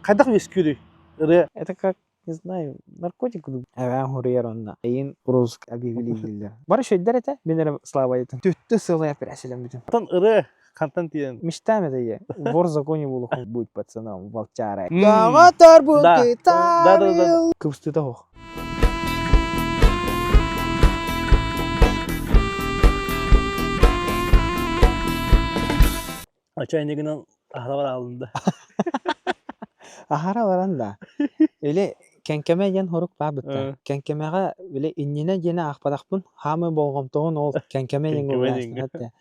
Хайдах үөскүүрүй ырыа? Это как, не знаю, наркотик курдук. Эбээн хуруйар онно. Эйин руск объявили дииллэр. Бары үчүгэйдэр этэ, мин эрэ слава этим. Түттү сылай операцияланбытым. Оттон ырыа хантан тиийэн? Мечтаем это я. Вор в законе был будет пацаном, волчара. Доҕотор бу Да. Да, да, да. Кыбыстыыта суох. Чайнигынан аһара бараалын да. Аһара баран да. Или Кэҥкэмэ диэн хорук баар бытта. Кэҥкэмэҕэ били иннинэ диэни аахпатахпын. Хаамыы болҕомтоҕун ол Кэҥкэмэ диэн Кэҥкэмэ диэҥҥэ. этэ.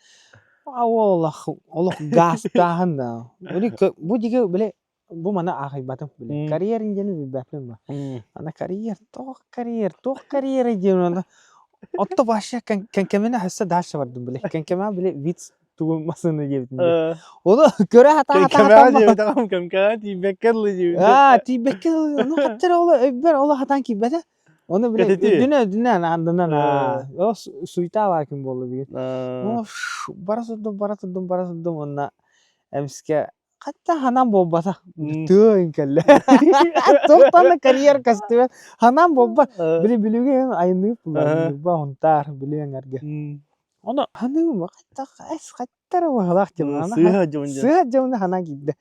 А олох олох гаастааһын да. Били бу диги били бу маны аахайбатым били. Карьер диэни билбэппин ба. Ана карьер туох карьер туох карьера диэн аны Отто вообще Кэҥкэмэни өссө дальше бардым били. Кэҥкэмэ били виц тугу массыына диэбитин дии. Ону көрө хата хата Кэҥкэмэҕэ хатан диэбэтэҕим, кэҥкэмэҕэ тиийбэккэ дылы диэбитэ. Аа, тиийбэккэ дылы. Ону хаттар оло өйбөр оло хатан киирбэтэ. Ону били Кэтитии. үрдүнэ үрдүнэн андынан аа. О суета баар күн буолла бүгүн. О бара турдум, бара турдум, бара турдум уонна эмискэ Хатта ханан буолбатах. Тыа кэллэ. Туохтан да карьер көстүбэт. Ханан буолбат. Били Бүлүүгэ айанныыр булар. Ньурба, Хонтаар, Бүлүү эҥэргэ. Ону ханыым хатта эс хаттара быһалаах дьон. Сыыһа дьон дьон. Сыыһа дьон ханан киирдэ.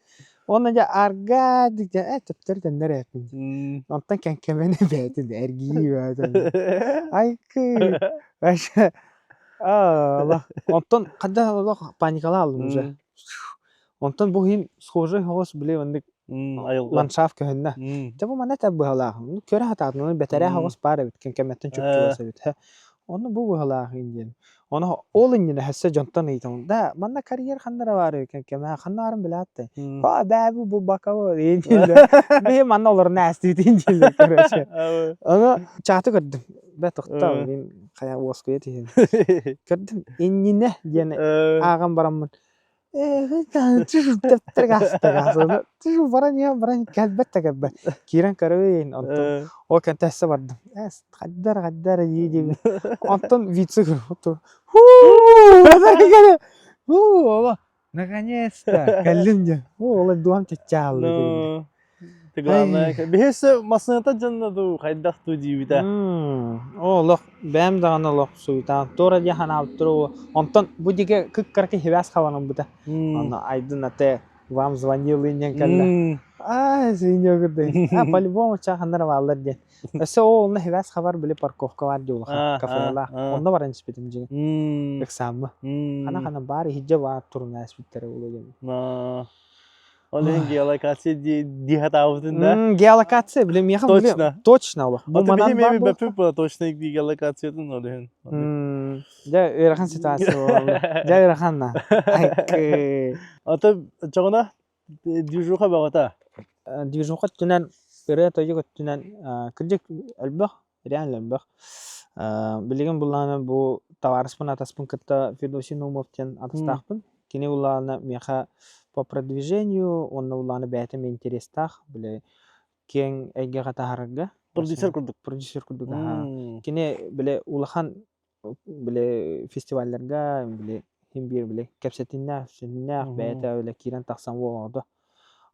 Уонна дьэ арга дьэ э төптөр төннөр эппин. Онтон кэҥкэмэни бээтин эргийии бээтин. Айкы. Вообще. Аа, Онтон хадда олох паникалаалым уже. Онтон бу иһин схожай соҕус били маннык Айылҕа. ландшафт көһүннэ. Дьэ бу манна этэр быһалаах. Көрө сатаатым, ону бэтэрээ соҕус баар эбит, кэмэттэн чуп-чугас эбит. Ону бу быһалаах диэн. Ону ол иннинэ өссө дьонтон ыйытабын. Да, манна карьер ханна эрэ баар эбит, кэмэ ханна баарын билээт Па, бээ бу бакаво диэн дииллэр. Биһи манна олорон ээстибитин дииллэр, короче. Ону чааты көрдүм. Бэ тохтоо, мин хайа уоскуйа түһүн. Көрдүм, иннинэ диэн ааҕан бараммын баран иһэн баран кэлбэт да кэлбэт. Киирэн көрөбүн, онтон ол кэнтэ өссө бардым. Эс, хайда эрэ, хайда эрэ дии диибин. Онтон вице Наконец-то кэллим дьэ. Оо, ол дууһам чаччаалла диэбит. Ты главное, биһиэсэ массыыната дьонно дуу, хайдах дуу диибитэ. Оо, олох бэйэм даҕаны олох суютаан туора диэн санаабыттар оо. Онтон бу диэки кыккаракы хибээс хабанаммыта. Онно Айдын ате вам звонил диэн кэллэ. Аа, свинья курдук. А, по-любому чаханнар бааллар диэн. Өссө ол онно хибээс хабар били парковка баар дии улахан кафелаах. Онно баран испитим дьиҥ. Ыксааммы. Хана-хана баар иһирдьэ баар турун ааспыттара буолуо диэн. Ол иһин геолокация дии сатаабытын да? Геолокация, били миэхэ Точно. Точно олох. Бу манан баар буолла. Точно геолокациятын ол иһин. Дьэ ыарахан ситуация буолла. Дьэ ыарахан на. Айкы. Ата чоҕуна движуха бөҕөтө. Движуха өттүнэн ырыа-тойук өттүнэн кырдьык элбэх Реально элбэх. Билигин буллаҕына бу табаарыспын атаспын кытта Федосий Наумов диэн атастаахпын. Кини буллаҕына миэхэ по продвижению уонна буллаҕына бэйэтэ интерестээх били киэҥ эйгэҕэ таһаарарга. Продюсер курдук. Продюсер курдук аһаа. Кини били улахан били фестивалларга били иһин биир били кэпсэтиннээх, сүннээх бэйэтэ били киирэн тахсан буолуоҕа.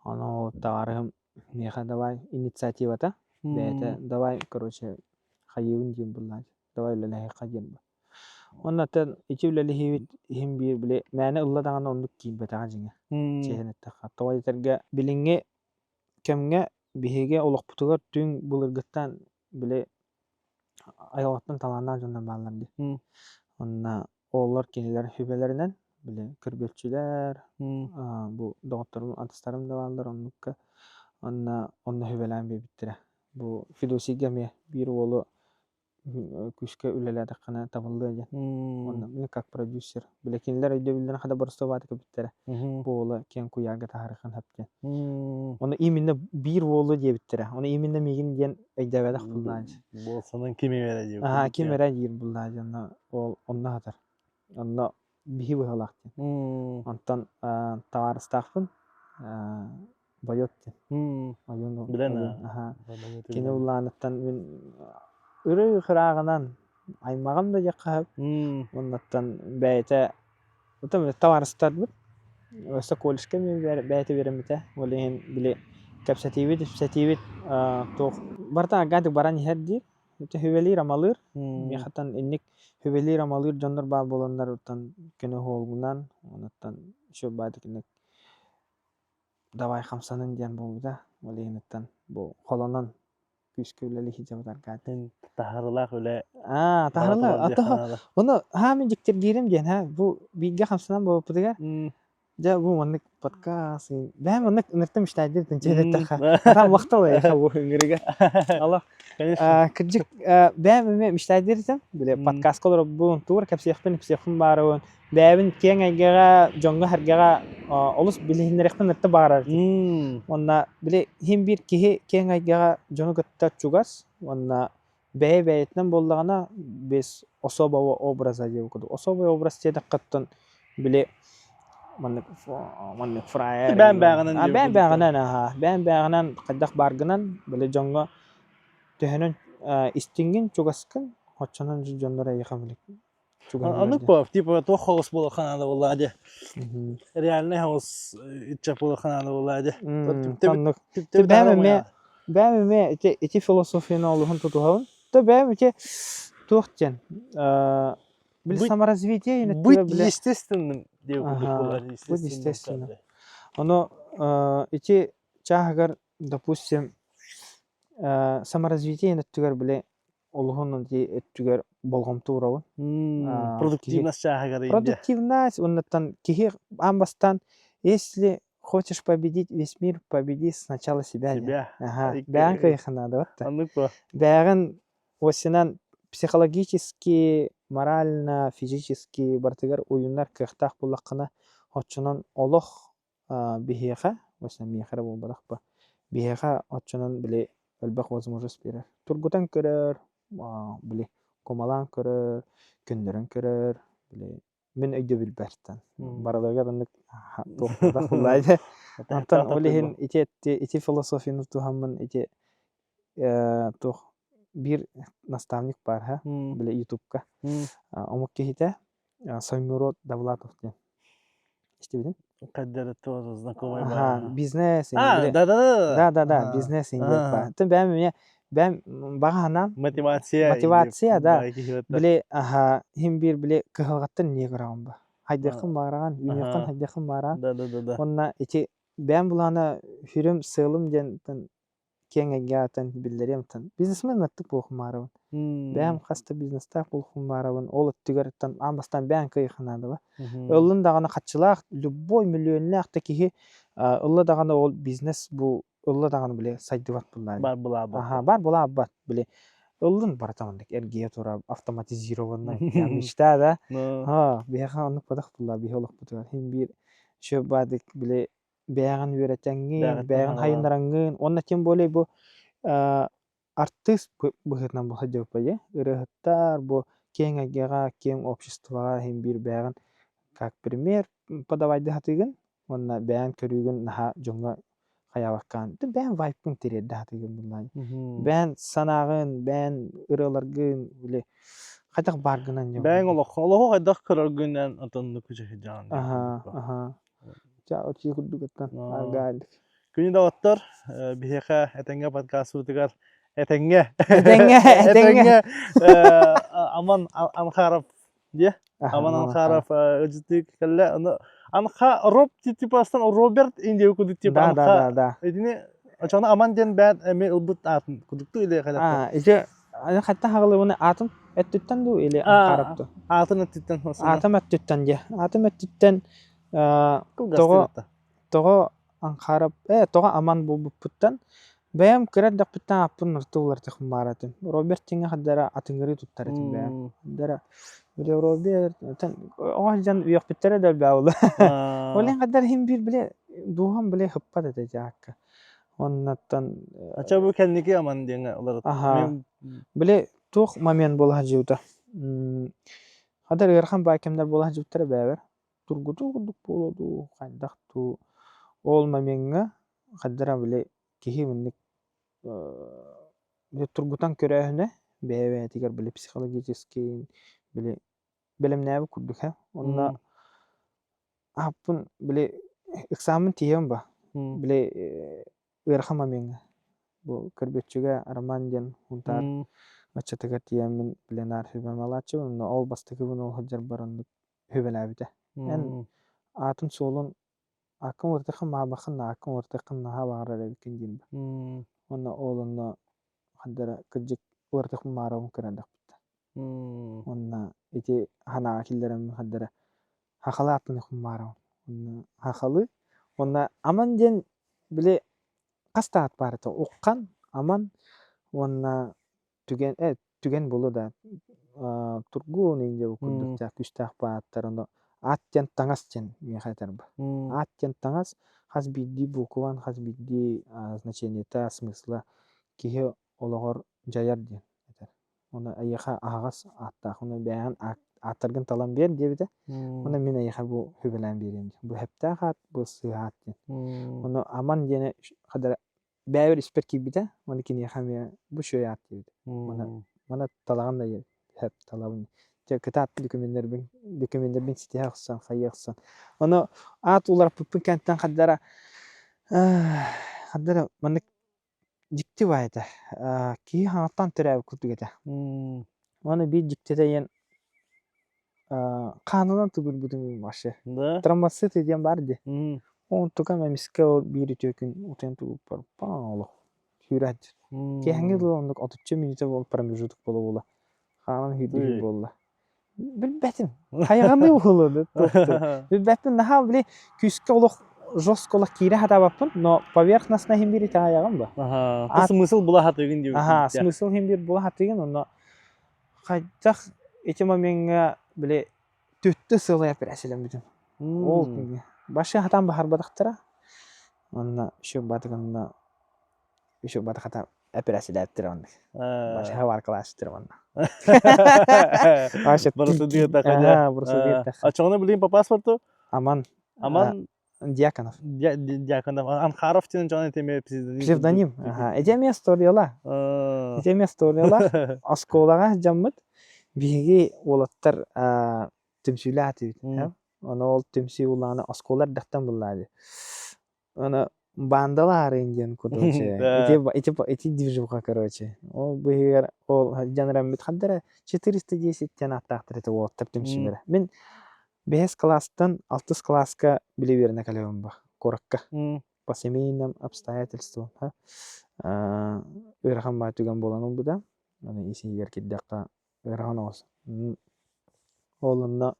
Ону табаарыһым Миэхэ давай инициативата, бэйэтэ давай, короче, хайыыбын диэн буллаан, давай үлэлэһиэххэ диэн бу. Уонна оттон ити үлэлэһиибит иһин биир били мээнэ ылла даҕаны оннук киирбэтэҕэ дьиҥэ, чиэһин эттэххэ. Тоҕо диэтэргэ билиҥҥи кэмҥэ биһиги олохпутугар түҥ былыргыттан били айылҕаттан талааннаах дьоннор бааллар дии. Онно оҕолор кинилэр сүбэлэринэн били көрбүөччүлэр, бу доҕотторум, атастарым да бааллар оннукка. Онно онно сүбэлээн биэрбиттэрэ. Бу Федосийга эмиэ биир уолу күүскэ үлэлээтэххинэ табыллыа диэн. Онно мин как продюсер били кинилэр өйдөбүллэрин хата боростуобаатык эппиттэрэ. Бу уола киэҥ куйаарга таһаарыаххын сөп диэн. Ону именно биир уолу диэбиттэрэ. Ону именно миигин диэн өйдөөбөтөх буллаан. Буолсанан ким эрэ диир. Аһаа, ким эрэ диир буллаа диэн ол онно сатар. Онно биһи быһалаах диэн. Онтон табаарыстаахпын Бойот диэн. Ойуун Билэн аһаа. Кини улааныттан мин ырыы кырааҕынан аймаҕым да диэххэ сөп. Оннуттан бэйэтэ Оттон табаарыстарбыт өссө колледжка эмиэ бэйэтэ үөрэммитэ. Ол иһин били Кэпсэтиибит, ипсэтиибит туох барыта аргаатык баран иһэр диир. Хүбэлиир-амалыыр. Миэхэттэн инник хүбэлиир-амалыыр дьоннор баар буоланнар оттон көнө суолгунан, онуттан үчүгэй баайдык инник давай хамсанын диэн буолбута. Ол иһиниттэн бу холонон күүскэ үлэлии сылдьабыт аргаатын. Таһаарыылаах үлэ Аа, бара таһаарыылаах. турар диэххэ Ато наада. ону хаамын дьиктиргиирим диэн ха бу бииргэ хамсанан буолбуппутугар дьэ бу маннык подкаст бэйэм маннык ыныртым мечтайдыр тынчыһыттахха атам махтал эйиэхэ бу ыҥырыга алло Конечно. кырдьык бэйэм эмиэ мечтайдыр этим били подкастка олоробун тугу эрэ кэпсиэхпин ипсиэхпин баарыбын бэйэбин киэҥ эйгэҕэ дьоҥҥо-сэргэҕэ олус билиһиннэриэхпин ытта баҕарар этим уонна били иһин биир киһи киэҥ эйгэҕэ дьону кытта чугас уонна бэйэ-бэйэтинэн буоллаҕына без особого образа диэбит курдук. Особый образ диэтэххиттэн били маннык маннык фраер Бээн бээҕинэн а диэбит бээн курдук. бээҕинэн аһаа бээн бээҕинэн хайдах бааргынан били дьоҥҥо төһөнөн истиҥҥин чугаскын оччонон дьоннор эйиэхэ били чугаһыыллар Оннук диэн. по типа туох хоҕус буолуохха наада буоллаҕа дии. Реальный хоҕус ыччат буолуохха наада буоллаҕа дии. Түптэ Оннук. түптэ Бэйэм таһара эмиэ умайаҕа. бэйэм эмиэ ити ити философияны олуһун тутуһабын. То бэйэм ити туох диэн били Быть саморазвитие быть өттүгэр били естественным диэбит курдук аха буолар быть естественным естественным. кадре. Ону ити чааһыгар допустим саморазвитие өттүгэр били олуһун ити өттүгэр болҕомто уурабын. Киһи Продуктивность чааһыгар индия. продуктивность уоннаттан киһи аан бастаан если хочешь победить весь мир, победи сначала себя диэн. Себя. Аха, бэйэҥ кыайыаххын наада батта. Оннук дуо? Бэйэҕин осинан психологически, морально, физически барытыгар уйунар кыахтаах буоллаххына, оччонон олох биһиэхэ, осинан миэхэ эрэ буолбатах ба, биһиэхэ оччонон били элбэх возможность биэрэр. Тургутан көрөр, били кумалаан көрөр, көннөрөн көрөр, били мин өйдөбүлбэртэн барыларыгар оннук туох буллаайда. Онтон ол иһин ити ити философияны туһаммын ити туох биир наставник баар ха били ютубка омук киһитэ Саймурод Давлатов диэн истибитин Когда тоже знакомый Ага, бизнес А, да да да да да да бизнес баар. Бэйэм эмиэ бэйэм баҕа санаам Мотивация. Мотивация, да. Били аха иһин биир били кыһалҕаттан эмиэ көрөҕүн ба. Хайдыаххын баҕараҕын, үүнүөххүн хайдыаххын баҕараҕын. Да да да да. Уонна ити бэйэм былаана сүрүм сыалым диэн киэҥ эйгэ аатын биллэриэм тан бизнесмен аттык буолуохум баарабын. Бэйэм хас да бизнестаах буолуохум баарабын. Ол өттүгэр аан бастаан бэйэм кыайыахха наада ба. Ыллын даҕаны хаччылаах любой миллионнаах да киһи ылла даҕаны ол бизнес бу ылла даҕаны били сайдыбат буллаа. Бар булаабат. Аха, бар булаабат били ыллын барыта оннук эргийэ турар автоматизированный я мечта да. Ха, биһиэхэ оннук бадах буллаа биһи олохпутугар. Хин биир шөп баадык били бэйэҕин үөрэтэҥҥин, бэйэҕин хайыннараҥҥын уонна тем более бу артыыс быһыытынан бу сылдьыбыппа дии. Ырыаһыттар бу киэҥ эйгэҕэ, киэҥ обществоҕа иһин биир бэйэҕин как пример подавайдыы сатыыгын уонна бэйэҥ көрүүгүн наһаа дьоҥҥо хайаабаккаан бэйэҥ вайпкын тириэрдэ сатыыгын буоллаҕай. Бэйэҥ санааҕын, бэйэҥ ырыаларгын били хайдах бааргынан дьэ Бэйэҥ олоххо олоҕу хайдах көрөргүнэн отоннук үчүгэйдээн Аха, аха. Ча очи курдугуттан аргаалик. Күнү доҕоттор, биһиэхэ этэҥҥэ подкастпытыгар этэҥҥэ Этэҥҥэ, этэҥҥэ. Аман Анхаров дие Аман Анхаров ыдьытык кэллэ. Аны Анха Роб типастан Роберт индия кудук типа Да, да, да, да. Итини очону Аман диэн бэт эми ылбыт аатын кудукту или А, ити хатта хаҕылыбыны аатын өттүттэн дуу или Анхаров дуу? Аатын өттүттэн. Аатым өттүттэн дии. Аатым өттүттэн тоҕо тоҕо Анхарап тоҕо Аман буолбуппуттан бэйэм кыра эрдэхпиттэн ааппын нартыы уларытыахпын баҕарар этим. Роберт диэҥҥэ хардара атыҥырыы туттар этим бэйэм. Хардара били Роберт оҕо сылдьан үөхпүттэрэ да элбэҕэ буолла. Ол иһин хардара иһин биир били дууһам били хыппат этэ ити аакка. Оннуттан Ача бу кэнники Аман диэҥҥэ уларыт. Аһаа. Били туох момент буола сылдьыбыта. Хадar ыарахан баай кэмнэр буола сылдьыбыттара бэйэбэр. Тургутуу курдук буолуо дуу, хайдах дуу. Ол момеҥҥа хайдара били киһи маннык тургутан көрөөһүнэ бэйэ-бэйэтигэр били психологически били бэлэмнээбит курдук ээ. Онно ааппын били экзамен тиийэн ба. Били. ыарахан момеҥҥа бу көрбүөччүгэ Роман диэн Һунтаар ыччатыгар тиийэммин пленар сүбэм ылааччыбын, онно ол бастакыбын ол сылдьарбар оннук сүбэлээбитэ. Эн аатын-суолун ааккын уларытыаххын баҕарбаххын да ааккын уларытыаххын наһаа баҕарар эбиккин диэн бу. Уонна ол онно ханна эрэ кырдьык уларытыахпын баҕарабын көрөн эрдэхпиттэн. Уонна ити санааҕа киллэрэммин ханна эрэ хахалы ааттаныахпын баҕарабын. Уонна хахалы уонна Аман диэн били хас да аат баар этэ Уххан, Аман уонна түгэн түгэн буолуо да Тургун индия курдук күүстээх бааттар ону аат диэн таҥас диэн миэхэ этэр бу. Аат диэн таҥас хас биирдии букван хас биирдии значениета смысла киһи олоҕор дьайар диэн этэр. Уонна эйиэхэ аһаҕас ааттаах уонна бэйэҕин ааттаргын талан биэр диэбитэ. Уонна мин эйиэхэ бу сүбэлээн биэриэм диэн. Бу сөптөөх аат, бу сыыһа аат диэн. Ону Аман диэни хадара бэйэбэр испэр киирбитэ, уонна киниэхэ эмиэ бу үчүгэй аат диэбитэ. Уонна маны талаҕын да сөп талабын. Дьэ кытаат документарбын документарбын ситиһэ охсон, хайыы охсон. Ону аат уларыппыппын кэнниттэн хардара хардара маннык дьикти баай этэ. Киһи хаҥаттан төрөөбүт курдук этэ. Уонна биир дьиктитэ диэн хаанынан тугурбутум вообще. Да? Тромбоциты диэн баар дии. Онтукам эмискэ ол биир үтүө күн утуйан тугуппар олох сүүрэ сылдьар. Киэһэҥҥи дылы оннук отучча мүнүүтэ буол промежуток буола-буола хаанан сүүрдүһүү буолла. Билбэтим. Хайаҕаныы буолуо Билбэппин наһаа били күүскэ олох жестко олох киирэ сатаабаппын, но поверхностно иһин биир итэҕэйэҕин ба. Аха, смысл була сатыыгын диэбит. Аха, смысл иһин биир була сатыыгын, онно хайдах ити момеҥҥа били түттү сылай операцияланбытым. Ол күҥҥэ. Башы хатан баһарбатахтара. Онно еще батыгынна еще батахата операциялааттыр онно. Башы варкалаастыр онно. Вообще Барысыдыытаха Барысыдыытаха. Очоҕуна билигин по паспорту? Аман. Аман Дьяконов. Дьяконов. Анхаров диэн дьон этими псевдоним. Псевдоним. Ага. Эти эмиэ историяла. Эти эмиэ историяла. Оскуолаҕа дьаммыт биһиги уолаттар түмсүүлээх этибит. Ону ол түмсүү улаана оскуола эрдэхтэн буллаа дии. Аны баандалаарын диэн короче. Ити ити ити движуха короче. Ол быһыгар ол дьаныраммыт хандара 410 диэн ааттаахтар этэ уолаттар түмсүүлэрэ. Мин Бэһис кылаастан алтыс кылааска били үөрэнэ кэлэбин ба куоракка по семейным обстоятельствам ыарахан баа түгэн буолан ылбыта аны ис-иһигэр киирдэххэ ыарахан оҕус ол онно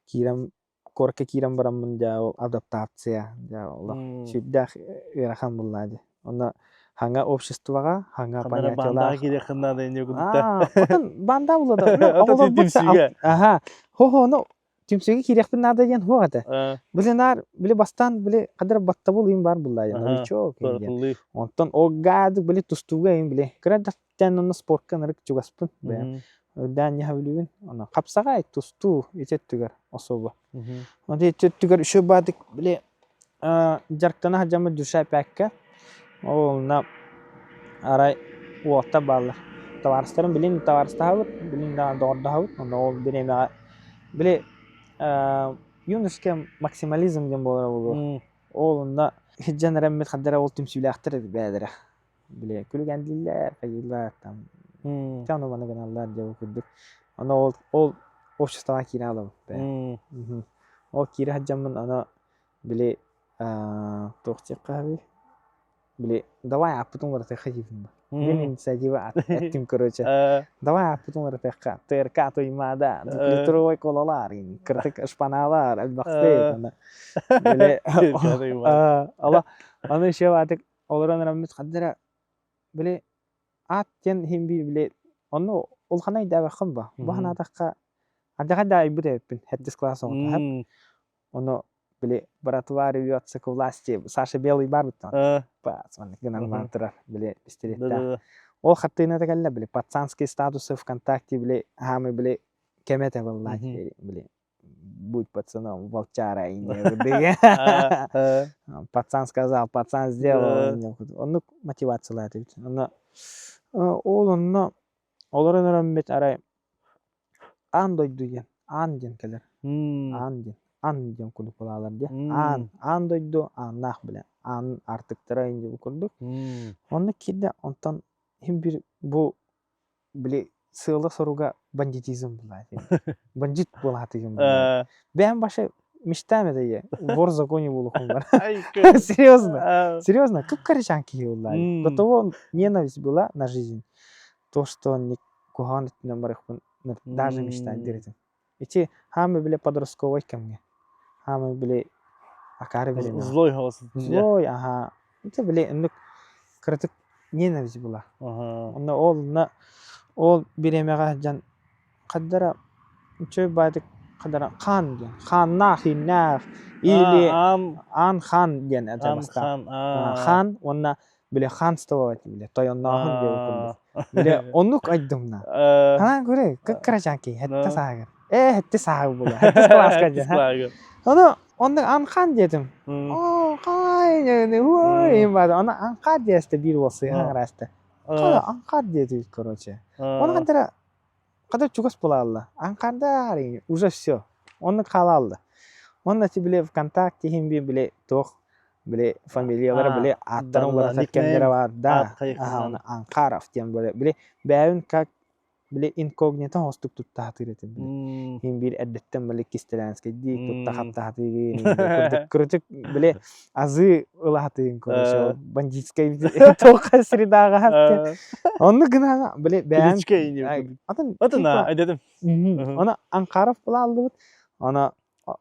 киирэн куоракка киирэн бараммын дьэ ол адаптация дьэ олох сүрдээх ыарахан буоллаа дии онно хаҥа обществоҕа хаҥа понятиелаах киириэххин наада инньэ курдукта отон баанда була да оҕолорбут аха хо ну түмсүүгэ киириэхпин наада диэн суох этэ били наар били бастаан били хадыр баттабыл ыйым баар булла диэн новичок диэн онтон ол гадык били тустууга ыйым били кыра дэхтэн онно спортка ынырык чугаспын бэйэм үрдээн ньаха билибин онно хапсаҕай тустуу ити өттүгэр особо онто ити өттүгэр үчүгэй баадык били дьарыктана сылдьаммыт душа эпээккэ ол онно арай уолаттар бааллар табаарыстарым билин табаарыстаһабыт билин даҕаны доҕордоһобут онно ол бириэмэҕэ били юношеский максимализм диэн буолара буолуо ол онно сылдьан эрэммит ханна эрэ ол түмсүүлээхтэр эбит бэйэлэрэ били күлүгэндииллэр хайыыллар там чэ ону маны гыналлар диэн курдук ону ол ол обществоҕа киирэ алабын бэйэм ол киирэ сылдьаммын аны били туох диэххэ сөбүй били давай ааппытын уларытыахха диибин мин инициатива эттим короче давай ааппытын уларытыахха ТРК Туймаада двухлитровой колалар кырдык шпаналар элбэхтик били ала аны еще баатык олорон эраммыт ханна эрэ били аат диэн иһин биир били онно улахана өйдөөбөххүн ба бу санаатахха алдьархай да айбыт эбиппин сэттис кылаас оҕото сөп ону били братва рвется к власти Саша Белый баар буттан маннык гынан баран турар били пистолеттээх ол хартыыната кэллэ били пацанские статусы ВКонтакте били хаамый били кэмэ этэ буолла били будь пацаном волчара пацан сказал пацан сделал оннук мотивациялаат эбит онно ол онно олорон өрөммүт арай аан дойду диэн аан диэн кэлэр аан диэн ан диэн курдук буолаалар диэ аан аан дойду ааннаах билэ. Аан аартыктара инди курдук. Онно киирдэ, онтон иһин бир бу били сыала-соруга бандитизм была. Бандит буолаатыгым. Бэйэм баша мечтаем это я. Вор в законе буолуохум бар. Серьезно. Серьезно, кып-кырачаан киһи буолла. До того ненависть была на жизнь. То, что куһаҕан өттүнэн барыахпын даже мечтать диир этим. Ити хаамы били подростковай кэмҥэ. Хаамы били акаары билин. Злой голос. Злой, ага. Это били оннук кыратык ненависть была. Онно ол на ол бириэмэҕэ дьон хаддара үчүгэй баайдык хадара хаан диэн хааннаах ииннээх или аан хаан диэн этэ бастаан хаан уонна били ханство били тойоннооһун диэбит курдук били оннук айдымна ханаан көрө кыккырачаан киһи хэтте сааһыгар ээ хэтте сааһы була хэтте кылааска диэн ону оннук анхан диэтим оо хай баада ону анхар диэсте биир уол сыыһан араасты анхар диэтибит короче ону хантара хата чугас буолаалла анхардар уже все оннук хаалаалла Уонна ити били ВКонтакте иһин би били туох били фамилиялара били ааттарын уларытар кэмнэрэ баар да Анкаров диэн били били бэйэбин как били инкогнито хостук тутта сатыыр этим били иһин биир эрдэттэн били кистэлээнскэйдии тутта хапта сатыыгын кырдьык били азы ыла сатыыгын короче бандитскай туохха средаҕа оннук гына били бэйэм атын атын эдетим Оны Анкаров булааллыбыт. Оны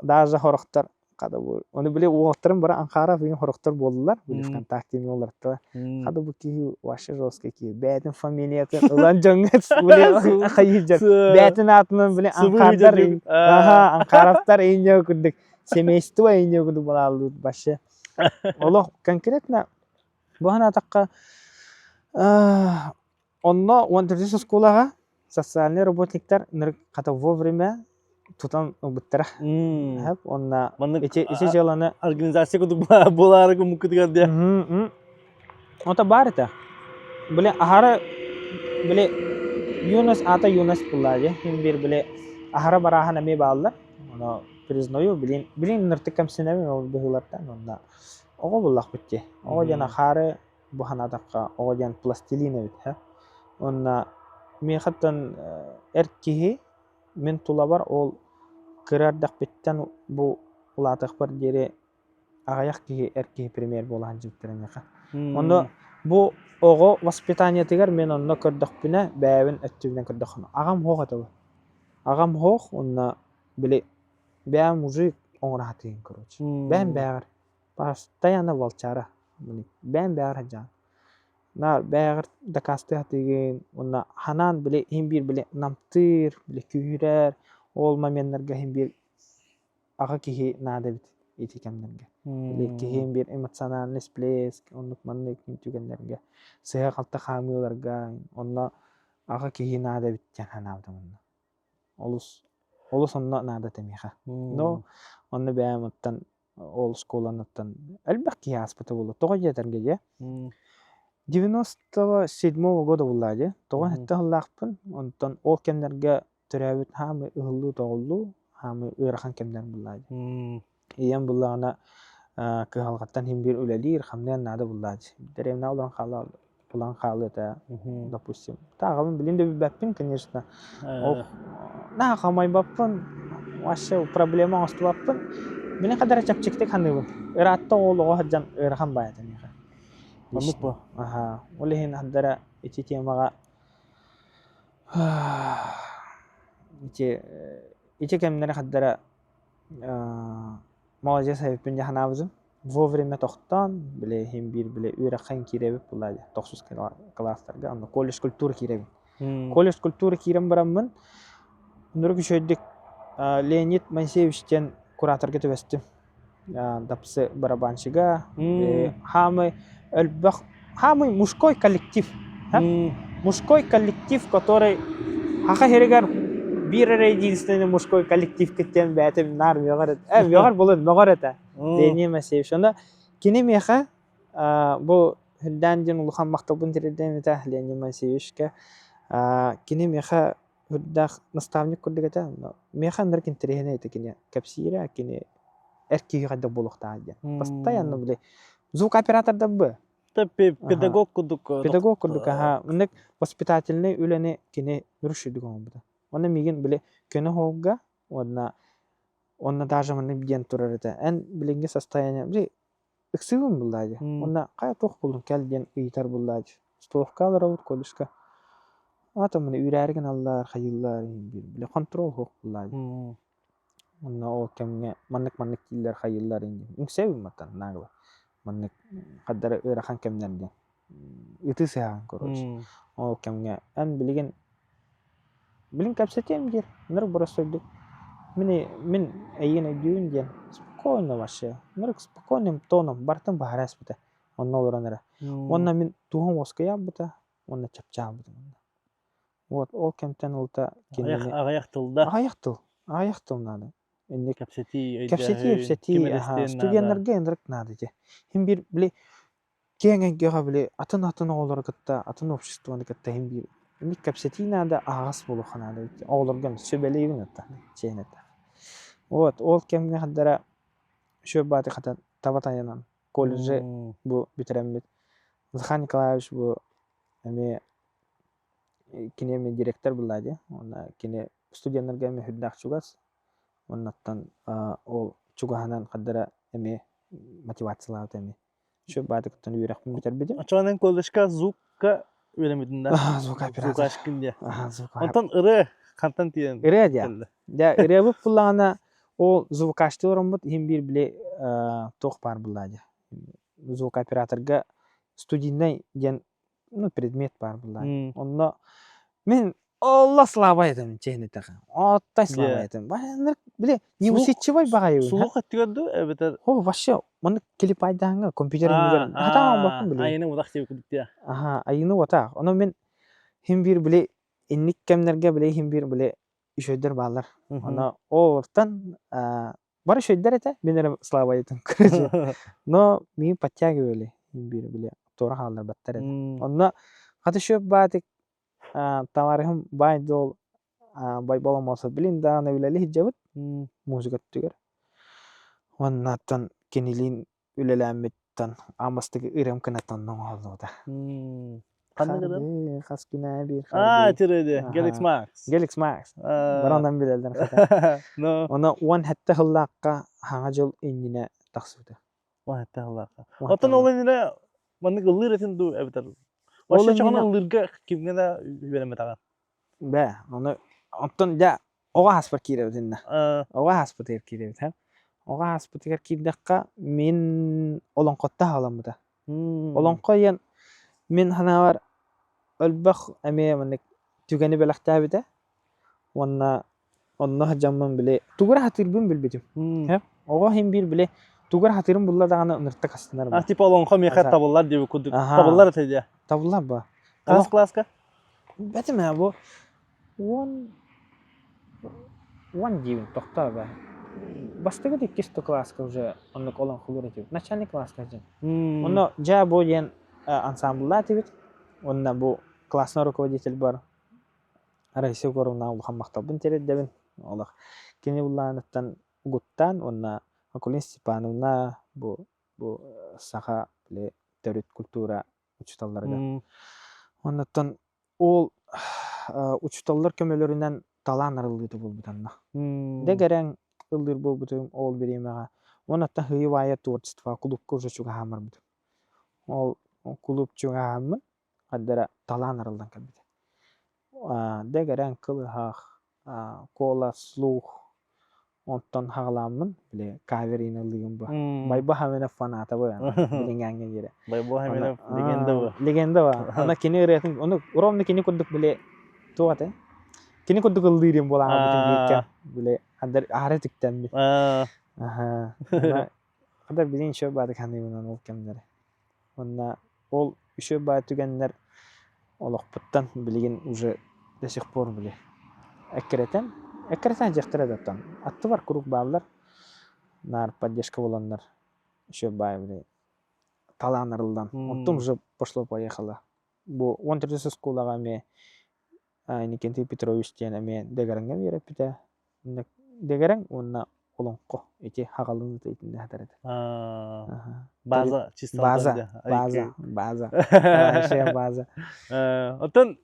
даже хорохтор хада бу оны били уолаттарым бары Анкаров деген хорохтор буоллулар. Били ВКонтакте олортор. Хада бу киһи вообще жесткий киһи. Бээтин фамилиятын ылан дьоҥҥо били хайыыр Бээтин аатынан били Анкардар аха Анкаровтар иньо курдук семейство иньо курдук булааллыбыт вообще. Олох конкретно бу санаатахха Онно 14 оскуолаҕа социальнай работниктар ынырык хата вовремя тутан ылбыттара. Уонна ити ити дьыаланы организация курдук буолаары гыммыккытыгар диэ. Ото баар этэ. Били аһара били юность аата юность буоллаа дии. Мин биир били аһара барааһын эмиэ бааллар. Ону признаю, билин билин ыныртык кэмсинэбин ол быһыылартан уонна оҕо буллахпыт дии. Оҕо диэн ахаары Бу санаатахха, оҕо диэн пластилин эбит һэ. Уонна миэхэттэн эр киһи мин тулабар ол кыра эрдэхпиттэн бу улаатыахпар диэри аҕыйах киһи эр киһи пример буола сылдьыбыттара миэхэ. Онно бу оҕо воспитаниетыгар мин онно көрдөхпүнэ, бэйэбин өттүбүнэн көрдөхпүнэ, аҕам суох этэ. Аҕам суох уонна били бэйэм мужик оҥоро сатыыбын короче. Бэйэм бэйэҕэр Постоянно волчара. Бэйэм бэйэҕэр сылдьаҕын. Наар бэйэҕэр дакаастыы сатыыгын уонна ханаан били иһин биир били намтыыр, били күүһүрэр ол моменнарга иһин биир аҕа киһи наада эбит ити кэмнэргэ. Били киһи биир эмоциональный всплеск оннук маннык түгэннэргэ сыһа-халты хаамыыларга онно аҕа киһи наада эбит диэн санаабытым онно. Олус олус онно наада этэ миэхэ. Но онно бэйэм оттон ол школаныттан элбэх киһи ааспыта буолуо. Тоҕо диэтэргэ дьэ 97 года буллаа дьэ. Тоҕо сэттэ сыллаахпын. Онтон ол кэмнэргэ төрөөбүт хаамыы ыһыллыы-тоҕуллуу, хаамыы ыарахан кэмнэр буллаа дьэ. Ийэм буллаҕына кыһалҕаттан иһин биир үлэлиир, хамныан наада буллаа дьэ. Дэриэбинэ олорон хаалла булан хаалыа этэ, допустим. Тааҕабын билин да билбэппин, конечно. Ол наһаа хамайбаппын, вообще проблема оҥостубаппын. Мин хадара чэпчэкитик саныыбын. Ыраатта ол оҕо сылдьан ыарахан баайа этэ миэхэ. Оннук буо. Аха. Ол иһин хадара ити темаҕа ити ити кэмнэри хадара Маладьыас эбиппин дии санаабытым. Вовремя тохтоон, били иһин биир били үөрэххэ киирэбит буоллаа дии, тохсус кылаастарга, онно колледж культуры киирэбин. Колледж культуры киирэн бараммын, ынырык үчүгэйдик Леонид Моисеевич диэн кураторга түбэстим. Дапсы барабанщига, хаамый элбэх, хаамый мужской коллектив. Мужской коллектив, который Саха сиригэр биир эрэ единственный мужской коллектив киттен бэйэтин наар мөҕөр этэ. Мөҕөр булун мөҕөр этэ. Леонид Моисеевич. Онно кини миэхэ бу Хүндээн диэн улахан махталбын тириэрдэм этэ Леонид Моисеевичка. Кини миэхэ үрдээх наставник курдук этэ. Миэхэ ынырык интэриэһинэй этэ кини кэпсиирэ, кини эр киһи хайдах буолуохтааҕый диэн. Постоянно били. Звукооператордар Педагог курдук. Педагог курдук, аха. Маннык воспитательнай үлэни кини үрүшүдүк оҥорбута. Онно миигин били көнө хоһуга уонна онно даже маннык диэн турар этэ. Эн билиҥҥи состояние били ыксыыбын буллаа дии. Уонна хайа туох буллуҥ кэл диэн ыйытар буллаа дии. Столовка олоробут колледжка. Аата маны үүрээри гыналлар, хайыыллар били контрол суох буллаа дии. Онно ол кэмҥэ маннык-маннык дииллэр, хайыыллар инньэ. Үҥсэбин мантан нагло. Маннык хардары ыарахан кэмнэр диэн. Ытыы сыһаҕын короче. Ол кэмҥэ эн билигин билин кэпсэтиэм диир. Нырык боростуойдук. Мин мин эйигин өйдүүбүн диэн спокойно вообще. Нырык спокойным тоном барытын баһара испитэ. Онно олорон эрэ. Уонна мин туһум уоскуйаабыта уонна чапчаабытым. Вот ол кэмтэн ылта кинини Аҕыйах тылда. Аҕыйах тыл. Аҕыйах тыл наада. Инник Кэпсэтии, кэпсэтии, өйдөөһүн, кэпсэтии, ким эрэ аһа, истиэн наада. студеннарга ынырык наада ити. Һин биир били киэҥ эйгэҕэ били атын-атын оҕолору кытта, атын обществоны кытта һин биир инник кэпсэтии наада, аһаҕас буолуохха наада эбит. Оҕолорго сүбэлиибин ата, чиэһин этэ. Вот ол кэмҥэ хардара үчүгэй бааты хата таба тайанан колледжы бу бүтэрэммит. Захар Николаевич бу эмиэ Кини эмиэ директор буолла дии. Уонна кини студеннарга эмиэ сүрдээх чугас. Уоннаттан ол чугаһынан хардара эмиэ мотивациялаабыта эмиэ. Үчүгэй баатыкыттан үөрэхпин бүтэрбитим. Оччоҕо колледжка звукка үөрэммитин да? Звукооператор. Звукашкин диye. Онтон ырыа хантан тиийэн Ырыа диye. Дьэ ырыабыт буллаҕына ол звукачты ороммут иһин биир били туох баар буллаа дии. Звукооператорга студийнай диэн ну, предмет баар буоллаҕа. Онно мин олла слабай этим чиэһин эттэххэ. Оттой слабай этим. Били неусидчивай баҕайыбын. Слух өттүгэр дуу эбэтэр О, вообще маннык клипайдааҥҥа компьютер иннигэр хатаан оҥорбоппун били. Айыны утах диэбит курдук дии. Аха, айыны утах. Ону мин хин биир били инник кэмнэргэ били хин биир били үчүгэйдэр бааллар. Ону олортон Бары үчүгэйдэр этэ, мин эрэ слабайытым короче. Но миигин подтягивали биир били туора хаалларбаттар этэ. Онно хата шөп баатык товарыһым баай дуол Байбал Омосов билин даҕаны үлэлии сылдьабыт музыка өттүгэр. Уонна оттон кинилиин үлэлээммиттэн аан бастакы ырыам кынаттан оҥоһуллубута. Ханнык ырыам? Хас күнэ биир Аа, тирэди. Gelix Max. Gelix Max. Баранан билэллэр хата. Но. Она 17 сыллаахха хаҥа дьыл иннинэ тахсыбыта. 17 сыллаахха. Оттон ол иннинэ маннык ыллыыр этин дуу эбэтэр Вообще чоҕун ыллыырга кимҥэ да үөрэммэтэҕин. Бэ, ону оттон дьэ оҕо ааспар киирэбит иннэ. Оҕо ааспытыгар киирэбит һэ. Оҕо ааспытыгар киирдэххэ мин олоҥхотто аҕаламмыта. Олоҥхо диэн мин санаабар элбэх эмиэ маннык түгэни бэлэхтээбитэ уонна онно сылдьаммын били тугу эрэ сатыырбын билбитим. Оҕо иһин биир били тугу эрэ сатыырын булла даҕаны ыныртык астынар. А типа олоҥхо миэхэ табыллар диэбит курдук. Табыллар этэ дии. Табыллар ба. Хас класска? Бэтим ээ бу 10 10 диибин тохтоо баа. Бастакы да иккис да кылааска уже оннук олоҥхолуур этибит. Начальный класска дьин. Онно дьээ бу диэн ансамбллаах этибит. Уонна бу классный руководитель бар Раиса Егоровна улахан махталбын тириэрдэбин. Олох кини былааныттан угуттаан уонна Акулина Степановна бу бу саха били төрүт культура учууталларыгар. Оннуттан ол учууталлар көмөлөрүнэн талаан арыллыыта буолбут анна. Дэгэрэҥ ыллыыр буолбутум ол бириэмэҕэ. Уонна Хыйыбаайа творчество кулуупка уже чугаһаан барбытым. Ол кулууп чугаһааммын хардара талаан арыллан кэлбитэ. Дэгэрэҥ кылыһах, куолас, слух Онтон хаҕалааммын, били каверины ыллыгым бу. Байбо Хаминов фаната бу билиҥҥээҥҥэ диэри. Байбо Хаминов легенда бу. Легенда ба. Ана кини ырыатын, ону ровно кини курдук били туох этэй? Кини курдук ыллыырым буолаабытым бииргэ. Били аһары түктэммит. Аха. Хандар билин еще баадык ханыыбынан ол кэмнэри. Уонна ол үчүгэй баҕайы түгэннэр олохпуттан билигин уже до сих пор били эккирэтэн, эккирэтэн дьиэхтэрэ да оттон аттыбар куруук бааллар, наар поддержка буоланнар үчүгэй баҕайы били талаан арыллан, онтон уже пошло-поехало. Бу 13 оскуолаҕа эмиэ Иннокентий Петрович диэн эмиэ дэгэрэҥҥэ үөрэппитэ. Дэгэрэҥ уонна олоҥхо ити хаҕалыныыта итиннэ сытар этэ. База чисто База, база, база. Вообще база. Оттон,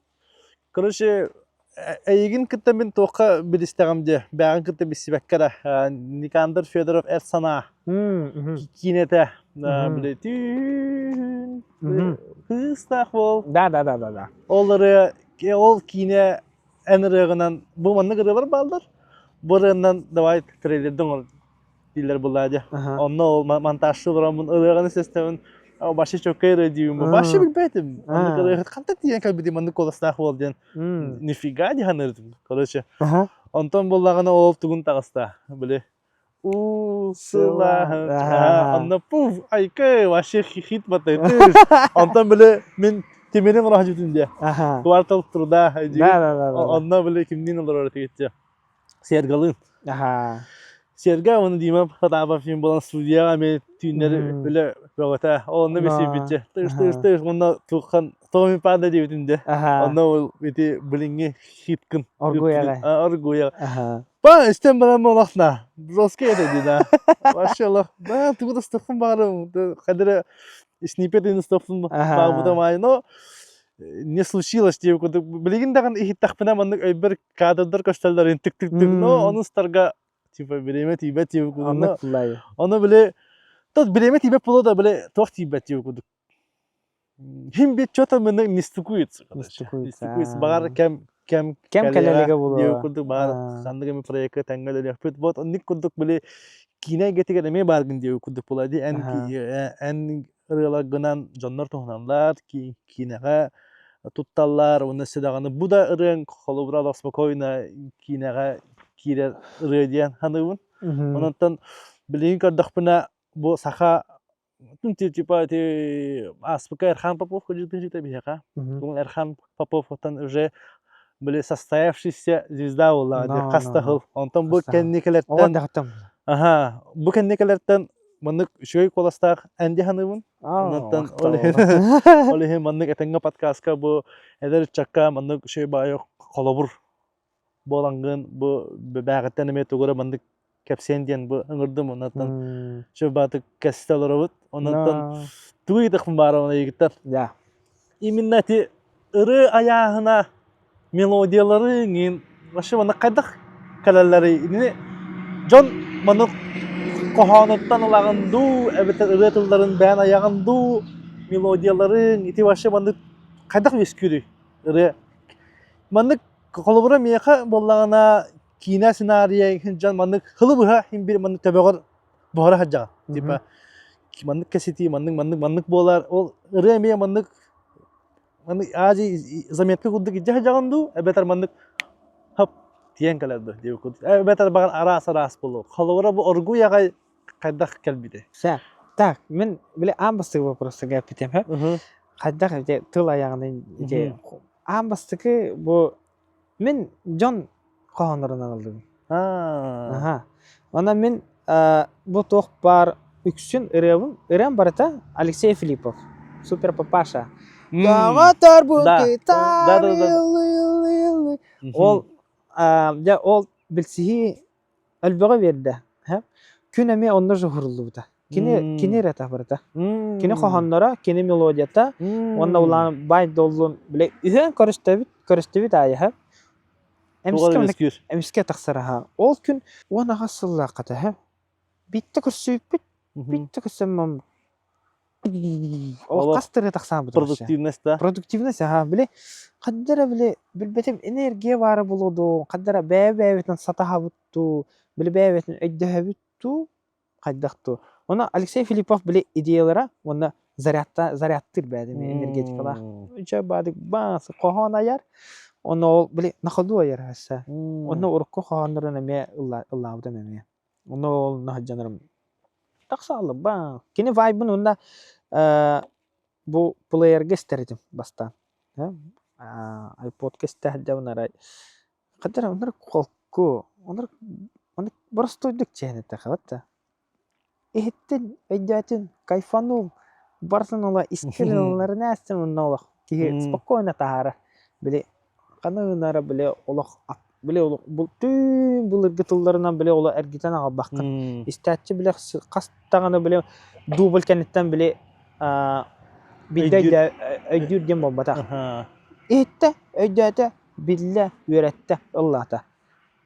короче, эйигин кытта мин туохха билистэҕим дии, бэҕин кытта билсибэккэ эрэ Никандр Федоров Эр санаа киинэтэ били түүн кыыстаах буол. Да, да, да, да, да. Ол ырыа, ол киинэ эн ырыаҕынан бу маннык ырыалар бааллар. Бу ырыанан давай трейлерде оҥор дииллэр буоллаа дии. Онно ол монтажчы олороммун ырыаҕын истэбин вообще чөккөй ырыа диибин вообще билбэтим. Маннык ырыаһыт хантан тиийэн кэлбитим маннык куоластаах буол диэн нифига дии саныырдым. Короче, онтон буоллаҕына ол тугун таҕыста били уу сылааһын онно пуф айкы вообще хит батый онтон били мин тимирин оҥоро дии квартал труда онно били кимниин олорор этигит Сергалыын. Серга уонна Дима Потапов фильм буолан студияҕа эмиэ түүннэри үлэ бөҕөтө. Ол онно билсибитчэ. Тыш тыш тыш уонна туоххан Томми Панда диэбитим де. Онно ол ити билиҥҥи хиткын. Оргуяҕа. Оргуяҕа. Па истэн баран олохна. Жесткий это ди да. Вообще олох. Да, тугу да стохпун баарым. Хадыра снипет стохпун баабытым аайы. Но не случилось диэбит курдук. Билигин даҕаны иһиттэхпинэ маннык өйбөр кадрдар көстөллөрүн тык-тык-тык но ону устарга типа бириэмэ тиийбэт диэбит курдук. Оннук буллай. Ону били тот бириэмэ тиийбэт буолуо да били туох тиийбэт диэбит курдук. Хим бит что-то маны не стыкуется. Не стыкуется. Не стыкуется. Баҕар кэм кэм кэм кэлэлигэ буолуо. Диэбит курдук баҕар ханнык эмэ проекка тэҥҥэ үлэлиэхпит. Вот оннук курдук били киинэ эйгэтигэр эмиэ бааргын диэбит курдук буолла дии. Эн эн ырыаларгынан дьоннор туһаналлар, киинэҕэ тутталлар уонна өссө даҕаны бу да ырыаҥ холобура олох спокойно киинэҕэ киирэр ырыа диэн саныыбын. Онон билигин көрдөхпүнэ бу саха типа ити ааспыкка Эрхан Попов кырдьыктыын биһиэхэ. Эрхан Попов оттон уже били состоявшийся звезда буоллаҕа дии хас да сыл. Онтон бу кэнникилэртэн аха бу кэнникилэртэн маннык үчүгэй куоластаах эн дии саныыбын. Онтон ол иһин ол иһин маннык этэҥҥэ подкастка бу эдэр ыччакка маннык үчүгэй баайы холобур буолаҥҥын бу бээҕиттэн эмиэ тугу эрэ маннык кэпсиэн диэн бу ыҥырдым оннуттан үчүгэй баатык кэстэ олоробут. Оннуттан тугу ыйытыахпын баарабын эйигиттэн. Именно ити ырыа айааһына мелодиялары иҥин вообще манна хайдах кэлэллэрий итини дьон маннык хоһоонуттан ылаҕын дуу эбэтэр ырыа тылларын бэйэн айаҕын дуу мелодияларыҥ ити вообще маннык хайдах үөскүүрүй ырыа маннык холобура миэхэ буоллаҕына киинэ сценарийа дьон маннык хылы быһа иһин бир маннык төбөҕөр буһара сылдьаҕын типа маннык кэситии маннык маннык маннык буолар ол ырыа эмиэ маннык Маннык аадьы заметка курдук илдьэ сылдьаҕын дуу, эбэтэр маннык хоп тиийэн кэлэр дуу диэбит курдук. Эбэтэр баҕар араас-араас буолуо. Холобура бу оргууй аҕай хайдах кэлбитэй? Сэ, так, мин били аан бастакы вопросыга эппитим һэ. Хайдах ити тыл айаҕын ити аан бастакы бу Мин дьон хоһооннорунан ыллыбын. Аха. Онон мин бу туох баар үксүн ырыабын, ырыам барыта Алексей Филиппов, Супер Папаша. Доҕотторбун кытары Ол дьэ ол билсиһии Элбэҕи биэрдэ. Күн эмиэ онно уһуруллубута. Кини кини эрэ барыта. Кини хоһоонноро, кини мелодията уонна улаан баай доллун бile үһүөн көрүстөбүт, көрүстүбүт аайы эмискэ эмискэ тахсар аха. Ол күн 18 сыллаахха тэһэ. Биттэ көрсүбүппүт, биттэ көрсөммөм Ол хас тыры тахсаабыт Продуктивность да? Продуктивность, аха, били хаддара били билбэтим энергия баара буолуо дуу, хаддара бэйэ-бэйэбитин сатаһабыт дуу, били бэйэбитин өйдөһөбүт дуу, хайдах дуу. Онно Алексей Филиппов били идеялара уонна зарядта зарядтыыр бэйэтин энергетикалаах. Үчэ баадык баас хоһоон айар. Онно ол били на ходу айар өссө. Онно урукку хоһооннорун эмиэ ыллаабытым эмиэ. Онно ол наһадьанарым тахсааллыбаа. Кини вайбын уонна бу плеергэ истэр этим бастаан. Айподка истэ сылдьабын арай хадара оннук холку оннук оннук боростуойдук чээн эттэхэ да иһиттин өйдөөтүн кайфанул барытын ыла искреннэлэрин ээстин онно олох киһи спокойно таһаарар били ханна гынара били олох. Били ол түн былыргы тылларынан били оло эргитэн аҕалбаккын. Истээччи били хас даҕаны били дубль кэнниттэн били билдэ өйдүүр диэн буолбатах. Иһиттэ, өйдөөтө, биллэ, үөрэттэ, ыллаата.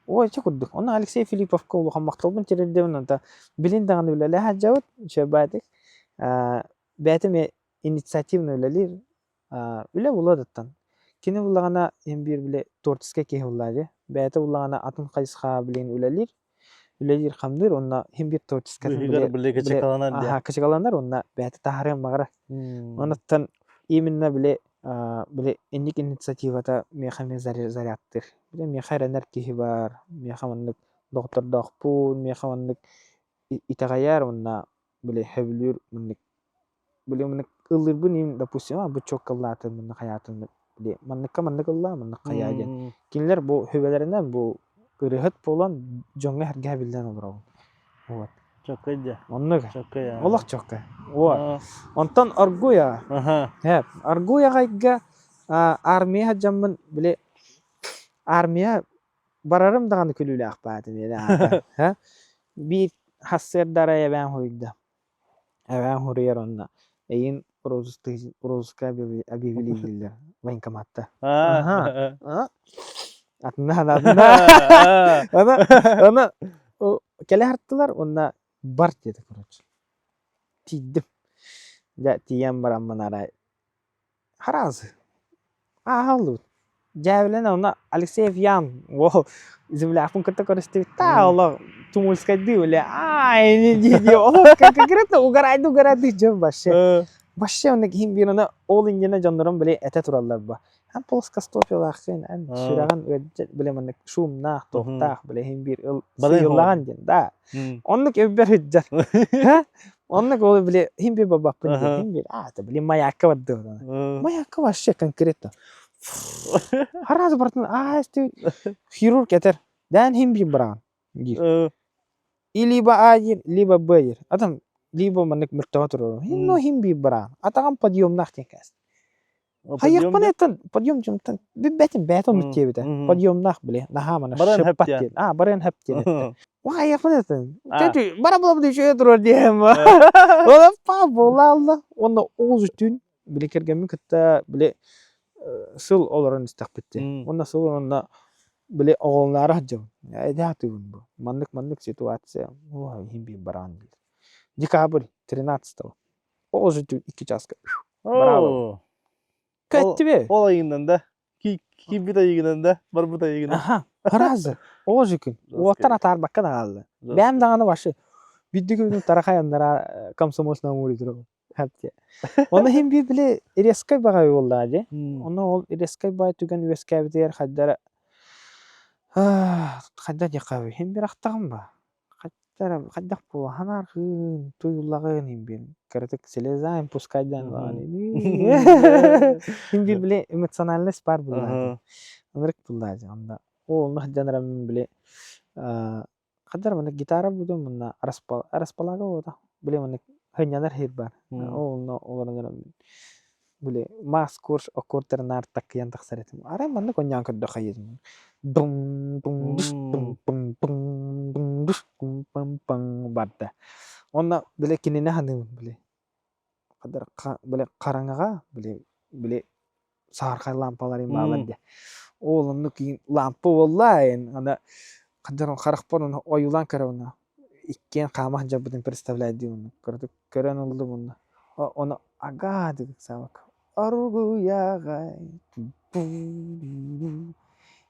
Ой, ити курдук. Онно Алексей Филипповка улахан махталбын тириэрдэбин. Онто билин даҕаны үлэлээх сылдьабыт, үчүгэйбаатык. Бэйэтэ эмиэ инициативно үлэлиир. Үлэ булуо Кини буллаҕына иһин биир били творческай киһи буллаа дии. Бэйэтэ буллаҕына атын хайысхаҕа билигин үлэлиир. Үлэлиир-хамныыр уонна иһин биир творческатын Быыһыгар били кычыкаланар диye. Аха, кычыкаланар уонна бэйэтэ таһаарыан баҕарар. Онуттан именно били били инник инициативата миэхэ эмиэ зарядтыыр. Били миэхэ эрэнэр киһи баар, миэхэ маннык доҕоттордоохпун, миэхэ маннык итэҕэйэр уонна били сөбүлүүр маннык били маннык ыллыырбын иһин допустим а бу чуокка ыллаатым маннык хайаатым били манныкка маннык ыллаа маннык хайаа диэн кинилэр бу сүбэлэринэн бу ырыаһыт буолан дьоҥҥо сэргэһэ биллэн олоробун вот Чоккай дьэ. Оннук. Чоккай. Олох чоккай. Вот. Онтон Аргуя. Һэ, Аргуй аҕайга армия сылдьаммын били армия барарым даҕаны күлүүлээх баатым аата. Биир сарсыарда арай эбээм хоруйда. Эбээм хоруйар онно эйин розыска объявили дииллэр военкоматта. Аха. Атына атына. Аны аны кэлэ сырыттылар уонна бар диэтэ короче. Тиийдим. Дьэ тиийэн бараммын арай Араас ааһаллыбыт. Дьээбэлэнэ онно Алексеев Ян уол землякпын кытта көрүстүбүт да олох Тумульскайдыы бile аай дии дии олох конкретно угарайды угарайды дьон вообще вообще онно киһим биир аны ол иннинэ дьоннорум били этэ тураллар ба эн плоскостопиялааххын эн сүрэҕин ыалдьар били маннык шумнаах туохтаах били иһин биир ыл сыыйыллаҕын диэн да оннук өйбөр сылдьар Оннук ол били иһин биир бабаппын диэн иһин биир аата били маякка бардыбыт маякка вообще конкретно араас бартын аа хирург этэр дээн иһин биир быраҕан диир и либо А диир либо Б диир атын либо маннык мөлтөҕө турар но иһин биир быраҕан атаҕым подъемнаах диэн кээс Хайыахпын этэн подъем дьонтон билбэтим бэйэтэ оннук диэбитэ. Подъемнаах били наһаа мана шыппат диэн. А барыан хөп диэн этте. Хайыахпын этэн. Тэти бара буолабыт үчүгэй турар диэм. Ола па буолаалла. Уонна оҕус үтүн били кэргэммин кытта били сыл олорон истэхпит дии. Уонна сыл онно били оҕолоноору сылдьабын. Эдээ бу. Маннык-маннык ситуация. Ой, иһин биир бараан диир. Декабрь 13-го. Ол же икки чааска. Браво. Көттүбү. Ол айыгынан да. Киирбит айыгынан да, барбыт айыгынан. Аха, разы. Ол же күн. Уоттан атаарбакка да хаалла. Бэйэм даҕаны вообще биирдэ күнү тарахай комсомольс на море турабын. Онно иһин биир били резкай баҕайы буоллаҕа дии. Онно ол резкай баҕайы түгэн үөскээбитигэр хайдара хайда диэххэ иһин биир ахтаҕым ба. Хайдах хайдах буолуо санаарҕыын, туйуллаҕын иһин биир кыратык слезаем пускайдаан ылаҕын иһин биир били эмоциональность баар буоллаҕа дии. Ынырык буоллаҕа дии онно оо онно сылдьан эрэм били хайдах эрэ маннык гитара буолуом уонна располага буолуо били маннык сынньанар сир баар ол онно олорон эрэммин Били мас курс аккордтарын наар таккыйан тахсар этим. Арай маннык оонньоон көрдөххө ийэтим дум дум дус дум пум пум дум дус пум пам пам барда. Уонна били кинини саныыбын били били хараҥаҕа били били саһархай лампалар баалар диye. Ол оннук лампа буолла аны харахпар ойуулаан көрөбүн иккиэн хаама сылдьарбытын представляйдыыбын оннук кыратык көрөн ыллым онно ону агаа диэн ыксаабакка Оргуйаҕай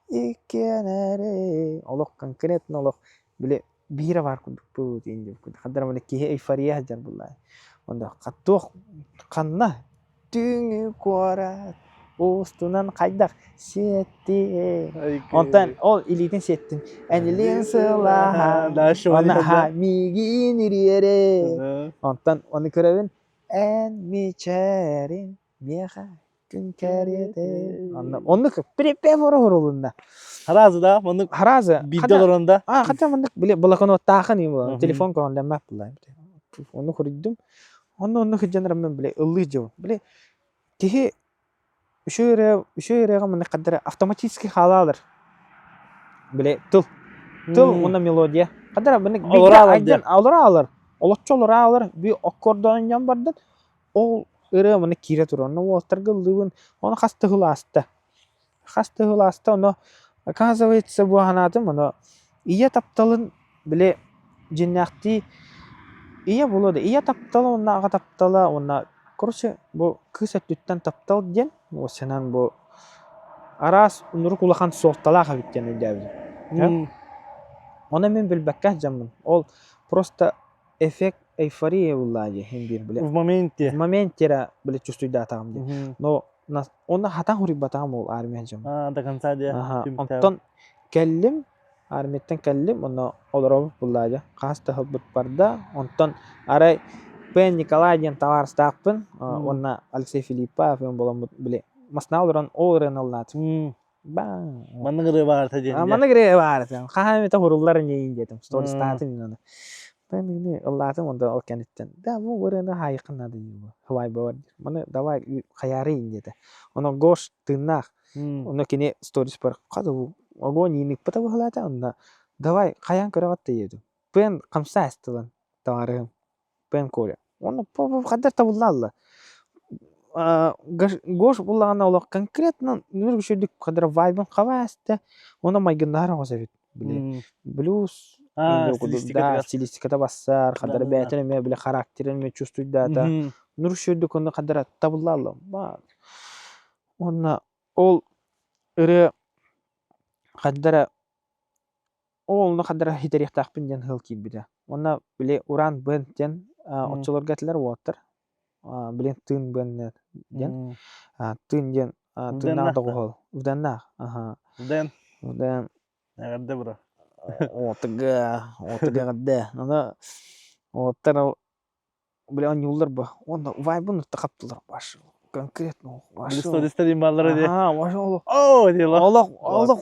иккиэн эрэ олох конкретно олох били биирэ баар курдукпут диэн диэбиккин ханна эрэ киһи эйфория сылдьар буоллаҕа онно туох ханна Түүҥҥү куорат устунан хайдах сиэттиэй Онтон ол илиитин сиэттим эн илииҥ сылааһа ону миигин ириэрэ Онтон ону көрөбүн эн мичээрин миэхэ күн кэриэтэ Онно оннук припев оруһурулунна Харазы да маннык Харазы биирдэ олорон да А хотя маннык били блокноттаахын телефон көҕүллэммэт буолла Ону хоруйдум Онно онно сылдьан бараммын били ыллыы дьабын. Били киһи үчүгэй ырыа үчүгэй ырыаҕа маннык ханна эрэ автоматически хаалаалар. Били тыл. Тыл уонна мелодия. Хадара быны Олора олора Олоччу олора би аккордоон бардын. Ол ырыа маны киирэ турар. Онно уолаттарга ыллыыбын. Ону хас да сыл ааста. Хас да сыл ааста, ону оказывается бу санаатым, ону ийэ тапталын били дьиҥнээхтии ийэ буолуо да ийэ таптала уонна аҕа таптала уонна короче бу кыыс өттүттэн таптал диэн уосанан бу араас унурук улахан суолталаах эбит диэн өйдөөбүтүм. Ону мин билбэккэ сылдьаммын ол просто эффект эйфория буллаа дии иһин биир били В моменте. В моменте эрэ били чувствуйдаатаҕым дии. Но онно хатан хуруйбатаҕым ол армия дьон. А, до конца дии. Онтон кэллим, армияттан кэллим, онно олоробут буллаа дии. Хас да сылбыт барда. Онтон арай П. Николай диэн табаарыстаахпын уонна Алексей Филиппов буоламмыт били массыына олорон ол ырыаны ыллаатым. Маннык ырыа баар этэ диэн. Маннык ырыа баар этэ. Хаһан эмитэ хуруллар инньэ диэтим. Стористаатым инньэ. Ыллаатым онтон ол кэнниттэн да бу ырыаны хаайыахха наада дии хабайбабар диир. Маны давай хайаарый диэтэ. Онон Гош тыыннаах. Онно кини сториспар хата бу огонь ииникпата быһалаата онно давай хайаан көрөҕөт диэтим. Пен хамсаа астылан табаарыһым. Пен Коля. Уонна хайдах табыллаалла. Гош буллаҕына олох конкретно үчүгдүк хадара вайбын хаба эстэ уонна майгыннаһар оҕус эбит. Били блюз да стилистиката бассар, хадара бэйэтин эмиэ били характерын эмиэ чувствуйдаата. Нур үчүгдүк онно хадара табыллаалла. Уонна ол ырыа хадара Ол онно хардара итэриэхтээхпин диэн ыал киирбитэ. Уонна били Уран Бен диэн оччолорго этилэр уолаттар. Блин тыын бен диэн. Тыын диэн тыыннаах доҕуһуол. Вденнаах. Аха. Вден. Вден. Эҕэрдэ бро. Отыга, отыга эҕэрдэ. Аны уолаттар Бля, оонньууллар бу. Уонна вайбын ытта хаптылар ваш конкретно Били стористар бааллара дии. Аха, ваш олох. Оо, дила. Олох, олох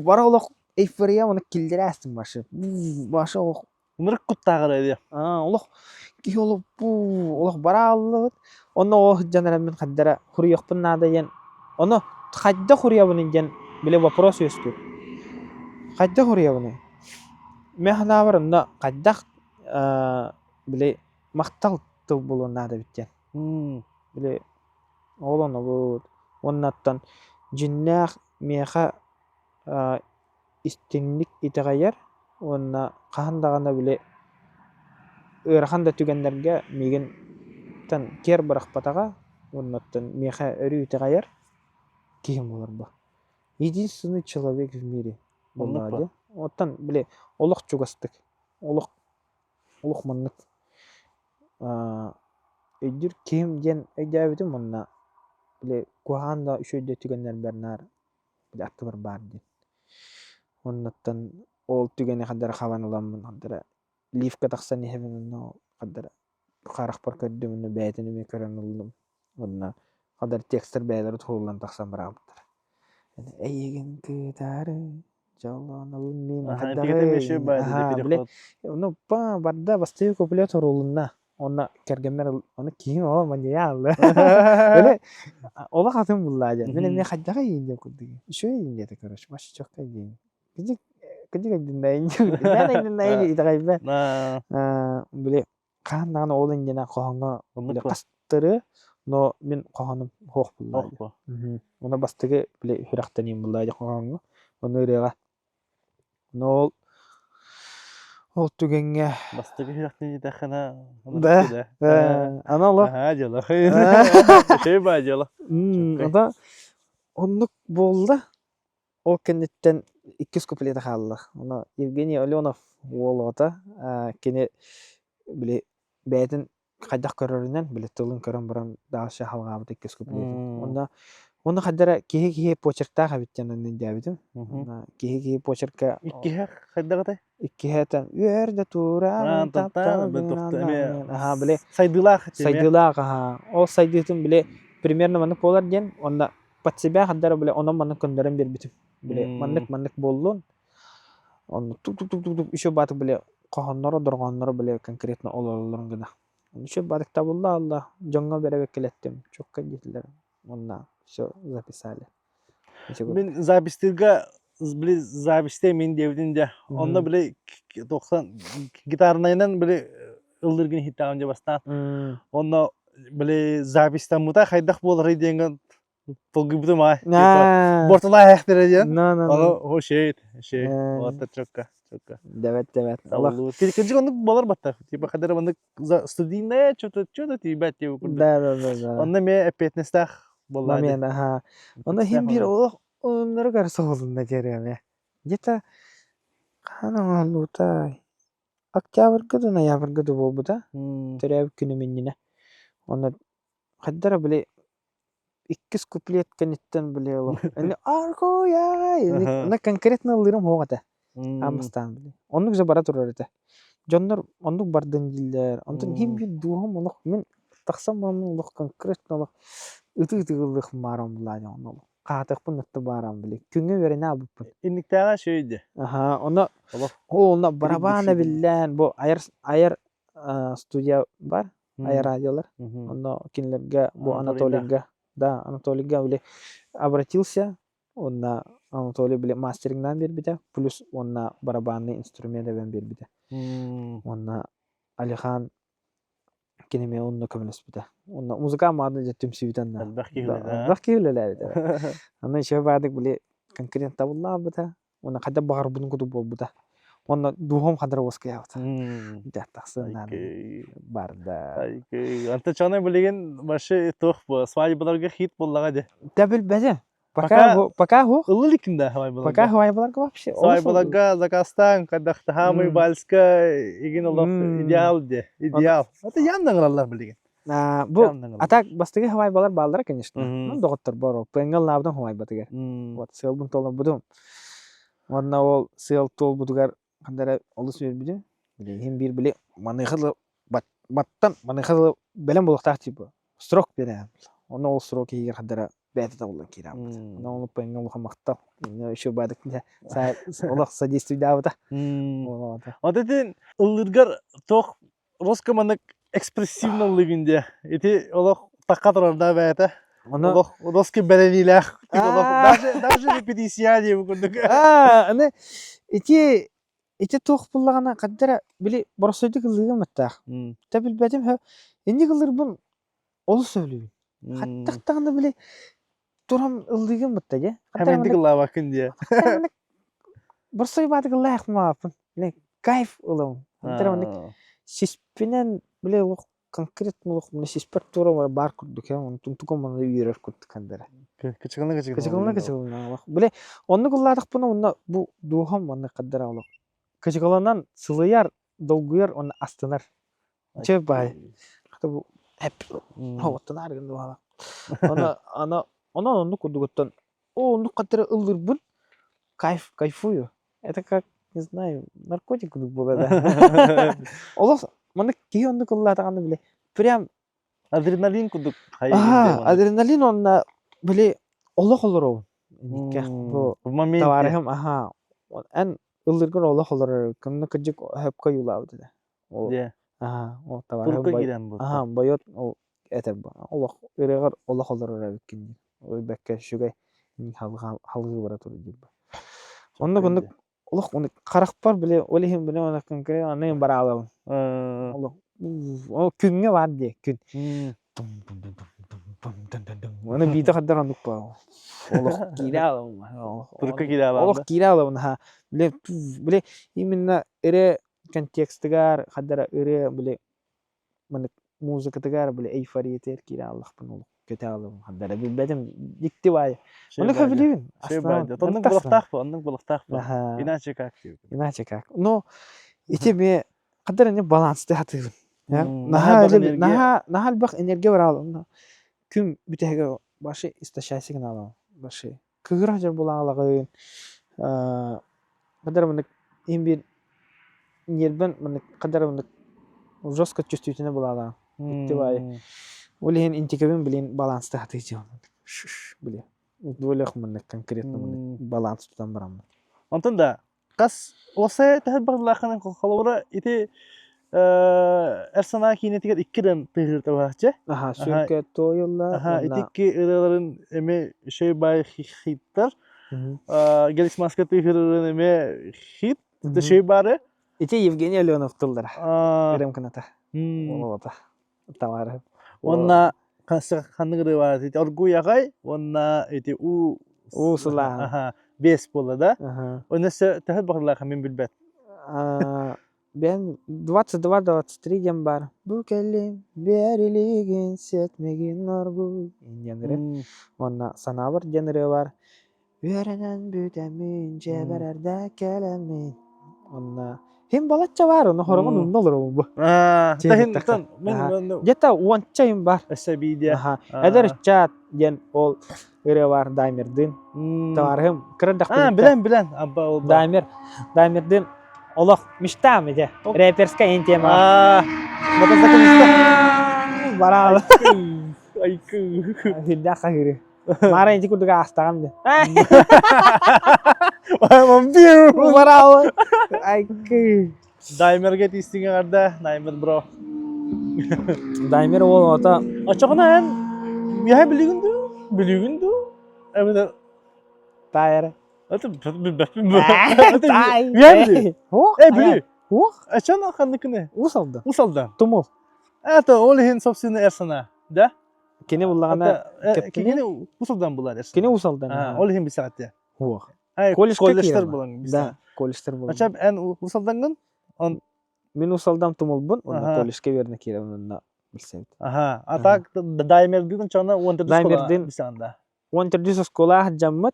бара олох эйфория оны киллэрээстин башы. Башы олох. Ынырык куттааҕара дии. Аа, олох киһи олох бу олох бара аллыбыт. Онно ол сылдьан эрэммин хаддара хуруйуохпун наада диэн. Ону хайдах хуруйабыный диэн били вопрос үөскүүр. Хайдах хуруйабыный? Мен санаабар онно хайдах били махтал тыл буолуон наада эбит диэн. Били ол онобут уоннаттан дьиннээх миэхэ истиҥник итэҕэйэр уонна хаһан даҕаны били ыарахан да түгэннэргэ миигин киэр бырахпатаҕа уоннаттан миэхэ өрүү итэҕэйэр киһим буолар бу. Единственный человек в мире буоллаҕа дии. Оттон били олох чугастык олох Олох маннык өйдүүр киһим диэн өйдөөбүтүм уонна били куһаҕан да үчүгэй да түгэннэрбэр наар били аттыбар баар диэн. Оннуттан ол түгэни хардары хабан ыламмын хардары лифка тахсан иһэбин онно хардары харахпар көрдүм уонна бэйэтин эмиэ көрөн ыллым. Уонна хардары текстэр бэйэлэрэ тутуллан тахсан бараабыттар. Эйигин кытары Дьоллоонобун мин хайдаҕый? Аһаа, били ону па барда бастакы куплет сурулунна. Онно кэргэммэр ону киһим оо манньыйа аалла. Били олох атын буллаа диэн. Мин эмиэ хайдаҕый диэн курдук. Үчүгэй диэтэ короче, вообще чёткай диэн. Кыдьык кыдьык өйдүннэйин Мээн өйдүннэйин итэҕэйбэт. Били хаһан даҕаны ол иннинэ хоһооҥҥо били хастары, но мин хоһоонум суох буллаа дии. Уонна бастакы били сүрэхтэниим буллаа дии хоһооҥҥо. Ону ырыаҕа. Но ол ол түгэҥҥэ Бастакы сүрэхтэниитэххинэ Да, аны олох Наһаа дьыала. Үчүгэй дьыала. Ата оннук буолла. Ол кэнниттэн иккис куплета хаалла. Ону Евгений Оленов уол оҕото кини били бэйэтин хайдах көрөрүнэн били тылын көрөн баран дальше халҕаабыт иккис куплетын. Онно онно хайда эрэ киһи-киһи почерктаах эбит диэн онно өйдөөбүтүм. Киһи-киһи почерка Иккиһэ хайдах этэй? Иккиһэ этэн үөр да тураан таптал аһаа били сайдыылаах сайдыылаах аһаа ол сайдыытын били примерно маннык буолар диэн онно под себя хардара били онон маннык көннөрөн биэрбитим. Били маннык маннык буоллун. Онно тук-тук-тук-тук еще баатык били хоһоонноро дорҕоонноро били конкретно олороллорун гына. Еще баатык табылла алла дьоҥҥо бэрэбэккэлэттим. Чокка диэтилэр. Онно все записали. Мин запистыырга били зависте мин диэбитин дьэ. Онно били тохсан гитарнайынан били ыллыргын иһиттэҕим дьэ бастаан. Онно били записьтаммыта хайдах буоларый диэҥҥэ толгуйбутум аай. Типа бортулаа эхтэрэ диэн. Ону о шейт, шейт. Вот чокка, чокка. Дэбэт, дэбэт. Кырдьык оннук буолар батта. Типа хадара маннык студийная что-то что-то тиийбэт диэбит курдук. Да, да, да, да. Онно эмиэ эппиэтинэстээх буоллаа дии. Момент, аха. Онно иһин биир олох оннору соһулунна диэриэме. Где-то хаһан оҥоһуллубутай? Октябрьга да ноябрьга да буолбута. Төрөөбүт күнүм иннинэ. Онно хайдара били иккис куплет кэнниттэн били олох аргуй-ай онно конкретно ыллыырым суох этэ. Аан бастаан били. Оннук же бара турар этэ. Дьоннор оннук бардын дииллэр. Онтон иһин биир дууһам олох мин тахсан бараммын олох конкретно олох ытыы-ытыы ыллыахпын баарым былаан онно олох. Хаатыахпын да баарам били. Күҥҥэ үөрэнэ аалбыппын. Инниктээҕэ үчүгэй дии. Аһаа, онно Олох оо, онно дириг барабаан души эбиллээн бу айар айар студия бар айар радиолар. Онно кинилэргэ бу Анатолийга. Анатолийга да Анатолийга били обратился уонна Анатолий били мастерингнаан биэрбитэ плюс уонна барабанный инструмент эбэн биэрбитэ. Уонна Алихан кини эмиэ онно көмөлөспүтэ. Уонна музыка мааны дьэ түмсүбүтэ онно. Элбэх киһи үлэлээ. Элбэх киһи үлэлээбитэ. Онно еще баадык били конкурент табыллаабыта. Уонна хайдах баҕарбытын курдук буолбута. Уонна дууһам хадара уоскуйаабыта. Дьэ тахсан барда. Онто чоной билигин вообще туох бу свадьбаларга хит буоллаҕа дии. Да билбэтим. Пока пока хух. Ылла иликкин да свадьбаларга? Пока свадьбаларга вообще. Свадьбаларга заказтаан хайдахтаһаамый вальска игин олох идеал де. Идеал. Это явно ыҥыраллар билигин. Бу а так бастакы хавайбалар бааллара конечно. Ну доҕоттор бар пенгал хавайбатыгар. Вот сыалбын толорбутум. Уонна ол сыал туолбутугар ханна эрэ олус үөрбүтүм. Билигин биир били маныаха баттан маныаха бэлэм буолуохтаах типа срок биэрэн. Онно ол срок иһигэр ханна эрэ бэйэтэ табыллан киирээбит. Онон ол пеҥҥэ улахан махтал. Еще баадык олох содействуйдаабыта. Вот ити ыллыыргар туох Роско маннык экспрессивно ыллыгын диэ. Ити олох такка турар да бэйэтэ. Ону Олох Роско бэрэниилээх олох даже даже репетиция диэбит курдук. Аа, аны ити ити туох буллаҕына ханна эрэ били боростуойдук ыллыыгым аттаах. Тэ билбэтим һө инник ыллыырбын олус сөбүлүүбүн. Хаттах даҕаны били туран ыллыыгым бытта дьэ. Хэмэнтик ыллаабаккын диэ. Боростуой баатык ыллаах мааппын. Били кайф ылабын. Ханна эрэ маннык сиспинэн били олох конкретно олох мына сиспэр тура баар курдук ээ онтун тугу манна үөрэр курдук ханна эрэ. Кычыгына кычыгына кычыгына олох. Били оннук ыллаатахпына онно бу дууһам маннык хаддара олох кычыгыланан сылыйар, долгуйар уонна астынар. Чэ бай. Хата бу оттон гын дуһала. Аны аны онон оннук курдугуттан о оннук хаттары ыллырбын кайф кайфую. Это как, не знаю, наркотик курдук буолар да. Олох маннык киһи оннук ыллаатаҕына били прям Адреналин курдук Аха, адреналин уонна били олох олоробун. Инникке бу В моменте. товарыһым аха эн ыллыргар олох олорор кымна кырдьык хөпкө ойуулаабыт этэ. Ол Дьэ. аха ол Турка товарыһым киирэн буолта. аха бойот ол этэр бу олох ырыаҕар олох олорор эбиккин диир. Ой бэккэ үчүгэй халҕыы бара тур диир. Оннук оннук олох оннук харахпар били ол иһин били онно конкретно аны бараалабын. Олох ол күҥҥэ баар дии күн. Аны биитэ хайдах оннук баа. Олох киирэ аалабын. Турка киирэ Олох киирэ аалабын аха. Били били именно ырыа контекстыгар хайдара ырыа били маннык музыкатыгар били эйфориятыгар киирэ ааллахпын олох көтө аалабын хайдара билбэтим дьикти баайы. Оннук сөбүлүүбүн. Оннук булахтаах бу, оннук булахтаах бу. Иначе как Иначе как. Но ити эмиэ хайдах эрэ балансты сатыыбын. Наһаа наһаа наһаа элбэх энергия бараалым. Күн бүтэһигэ баши истощайся гынаалаҕын. Баши кыыһыра сылдьар буолаалаҕын. Хайдах эрэ маннык иһин биир ньиэрбэн маннык хайдах эрэ маннык жестко чувствительный буолаалаҕын. Икки баайы. Ол иһин интикэбин билин баланста сатыы били Долях маннык конкретно маннык баланс тутан бараммын. Онтон да хас уопсай төһө барылааххын холобура ити эр санаа киинэтигэр икки ырыан тыаһыыр табааччы. Аха, сүркэ туойулла Аха, ити икки ырыаларын эмиэ үчүгэй баай хиттар. Геликс маска тыыһырырын эмиэ хит шей бары. Ити Евгений Леонов тыллара. Ырым кыната. Олота. Тамара. Уонна ханнык ырыа баар ити оргууй аҕай уонна ити уу Уу сылааһын. Бес буолла да? Онно төһө баҕарлаах мин билбэт. Бэйэм 22-23 диэн баар. Бу кэллим, биэрилигин сиэтмигин оргуй диэн ырыа. Уонна Санаабар диэн ырыа баар. Үөрэнэн бүтэммин, дьиэбэр эрдэ кэлэммин. Онно Хим балачча баар, ону хороҕун умна олоробун бу. Где-то уонча им бар. Өссө биидиэ. Эдэр ыччат диэн ол ырыа баар Даймердыын. Товарыһым кыра А, билэн билэн. Абба ол Даймер Даймердыын олох мечтам ити. Рэперская ин тема. А, мотоциклиста. Бараалы. Айкы. Сүрдээх хаһыыры. Маара ити курдук аастаҕым да. Бараалы. Айкы. Даймерге тиистиҥ эҕэрдэ, Даймер бро. Даймер уол ото. Оччоҕуна эн миэхэ билигин дуу, билигин дуу? Эбэтэр Таайара. Это билбэппин бу. Миэхэ били. Э, били. Уох. Ачан ханныкыны? Ус алда. Ус алда. Тумул. Это ол иһин собственно эр санаа, да? Кини буллаҕына Кини ус алдан булар эр Кини ус алдан. Ол иһин билсэҕиттэ. Уох. Колледжтар булан Да, колледжтар булан. Ача эн ус алдаҥҥын? Он Мин ус алдам тумулбун, онно колледжка үөрэнэ киирэн онно билсэбит. Аха. А так Даймердин чона 14 Даймердин билсэҕин 14 оскуола сылдьаммыт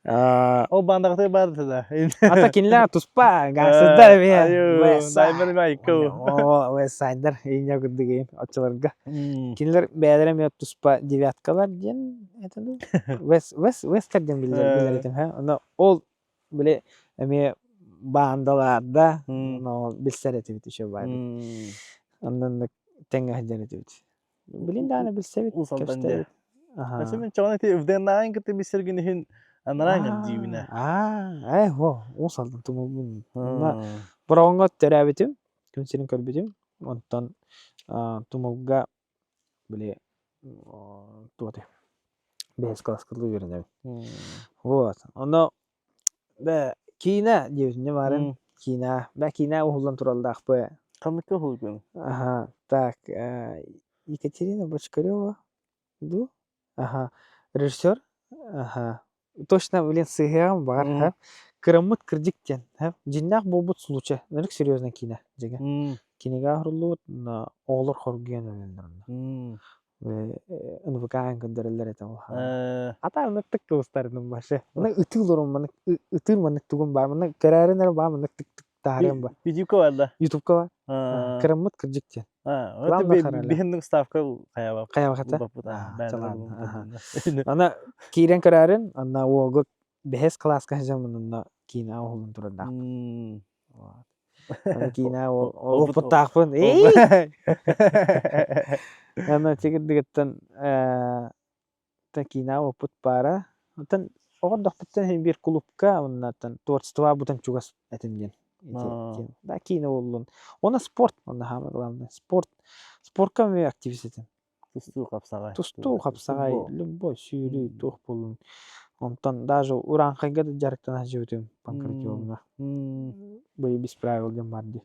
Ол баандаҕытыгар баар да. Ата кинилэр туспа гангстердар эмиэ. Даймер майкл. Оо, Вестсайдер инньэ курдук иин оччолорго. Кинилэр бэйэлэрэ эмиэ туспа девяткалар диэн это дуу. Вест Вест Вестер диэн билэр этим һэ. Ону ол били эмиэ баандалаарда но билсэр этибит еще баайбыт. Оннук тэҥҥэ сылдьар этибит. Билин даҕаны билсэбит, Уус Алдан кэпсэтэбит. диye. Өссө мин чоҕун ити ВДН-ааҕын кытта билсэргин иһин анарааҥҥын диибинэ. Аа, э, Уус Алдан тумулбун. Онно Бороҕоҥҥо төрөөбүтүм, күн сирин көрбүтүм. Онтон Тумулга били туох бэһис кылааска үөрэнэбин. Вот. Онно Бээ, киинэ диэбитиннэ баарын киинэ. Бээ, киинэ уһуллан тураллаахпы. Ханныкка уһулгун? Аха, так, Екатерина Бочкарева дуу? Аха, режиссер? Аха. Точно, блин, сыһыаҕым баҕар, ха. Кыраммыт кырдьык диэн, ха. Дьиннээх буолбут случай. Ынырык серьезный киинэ, дьиҥэ. Кинигэ оһоруллубут, оҕолор хоргуйан өлөллөр онно. НВК-н көрдөрөллөр этэ ол Ата ынырык кыбыстарыным вообще. Мына ытыы олорон маннык ытыыр маннык тугум баар маннык көрөөрүн эрэ баа маннык тык тык таарыам ба. Ютубка бар да? Ютубка бар. Кыраммыт кырдьык диэн. Биһинник ставка хайаба. Хайабахата. Ана киирэн көрөөрүн анна уолгу бэһис кылааска сылдьаммын онно киинэ уһулун турардаахпын. Аны киинэ опыттаахпын. Аны тигирдигиттэн киинэ опыт баара. Оттон оҕордохпуттан иһин биир кулуупка уонна творчество бутан чугас этим диэн. Да киинэ буоллун. Уонна спорт, уонна хаама главное спорт. Спортка эмиэ активист этим. Тустуу хапсаҕай. Тустуу хапсаҕай, любой сүүрүү туох буоллун. Онтон даже урааҥхайга да дьарыктана сылдьыбытым Панкратионҥа. Быйыл без правил диэн баар дии.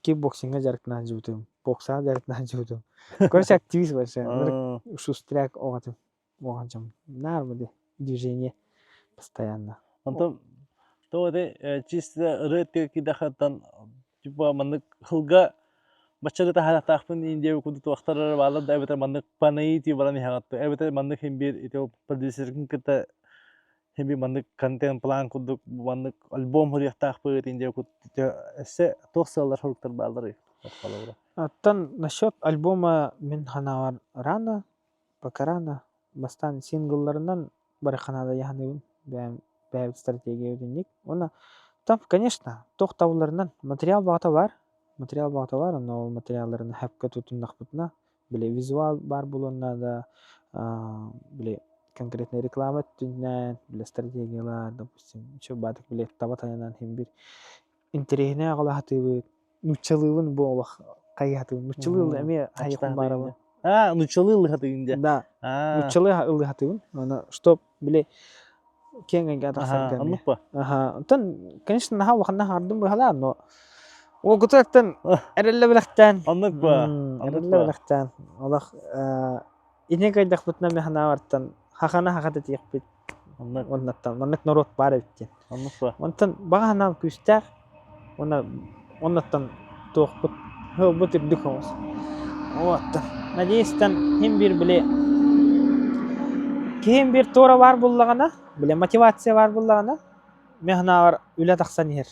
Кикбоксиҥҥа дьарыктана сылдьыбытым, боксаҕа дьарыктана сылдьыбытым. Короче, активист вообще. Шустряк оҕотум. Оҕончом. Наар бу движение постоянно. Онтон тоҕо ити чисто ырыа кидэхаттан типа маннык хылга бачча таһаратаахпын индия курдук туохтар баалар да эбэтэр маннык панаити баран иһэҕит эбэтэр маннык хин биир ити продюсерын кытта хин биир маннык контент план курдук маннык альбом суруйуохтаахпыт индия курдук өссө туох сыаллар соруктар баалларый Оттон насчет альбома мин ханаабар рано пока рано бастаан синглларынан барыхханаада яһаныыбын бэйэм бэйэбит стратегиябыт инник уонна там конечно туох табылларынан материал баҕата баар материал баҕата баар онно ол материалларын сөпкө тутуннахпытына били визуал баар буолуон наада били конкретная реклама өттүнэн били стратегиялар допустим еще баатык били таба тайанан иһин бир интэриэһинэй аҕалаһатыыбыт нууччалыыбын бу олох хайыһатыыбын нууччалыы эмиэ хайыхпын баарабын А, нууччалыы ыллыһатыгын дьэ. Да, нууччалыы ыллыһатыыбын. Аны чтоб били Киэҥ эйгэ тахсарга эмиэ. Оннук ба? Аха. Онтон, конечно, наһаа улаханна хаардым быһалаа, но уолгутуттан эрэллэ бэлэхтээн. Оннук ба? Оннук Эрэллэ ба? бэлэхтээн. Олох ини кыайдахпытына мин санаабартан хахана хахата тиэхпит. Оннук. Оннуттан маннык норуот баар эбит диэн. Оннук ба? Онтон баҕа санаам күүстээх. Уонна оннуттан туохпут ыалбыт үрдүк оҕус. Вот. Надеюсь, там хим биир били киһим биир туора баар буллаҕына, били мотивация баар буллаҕына, мин санаабар үлэ тахсан иһэр.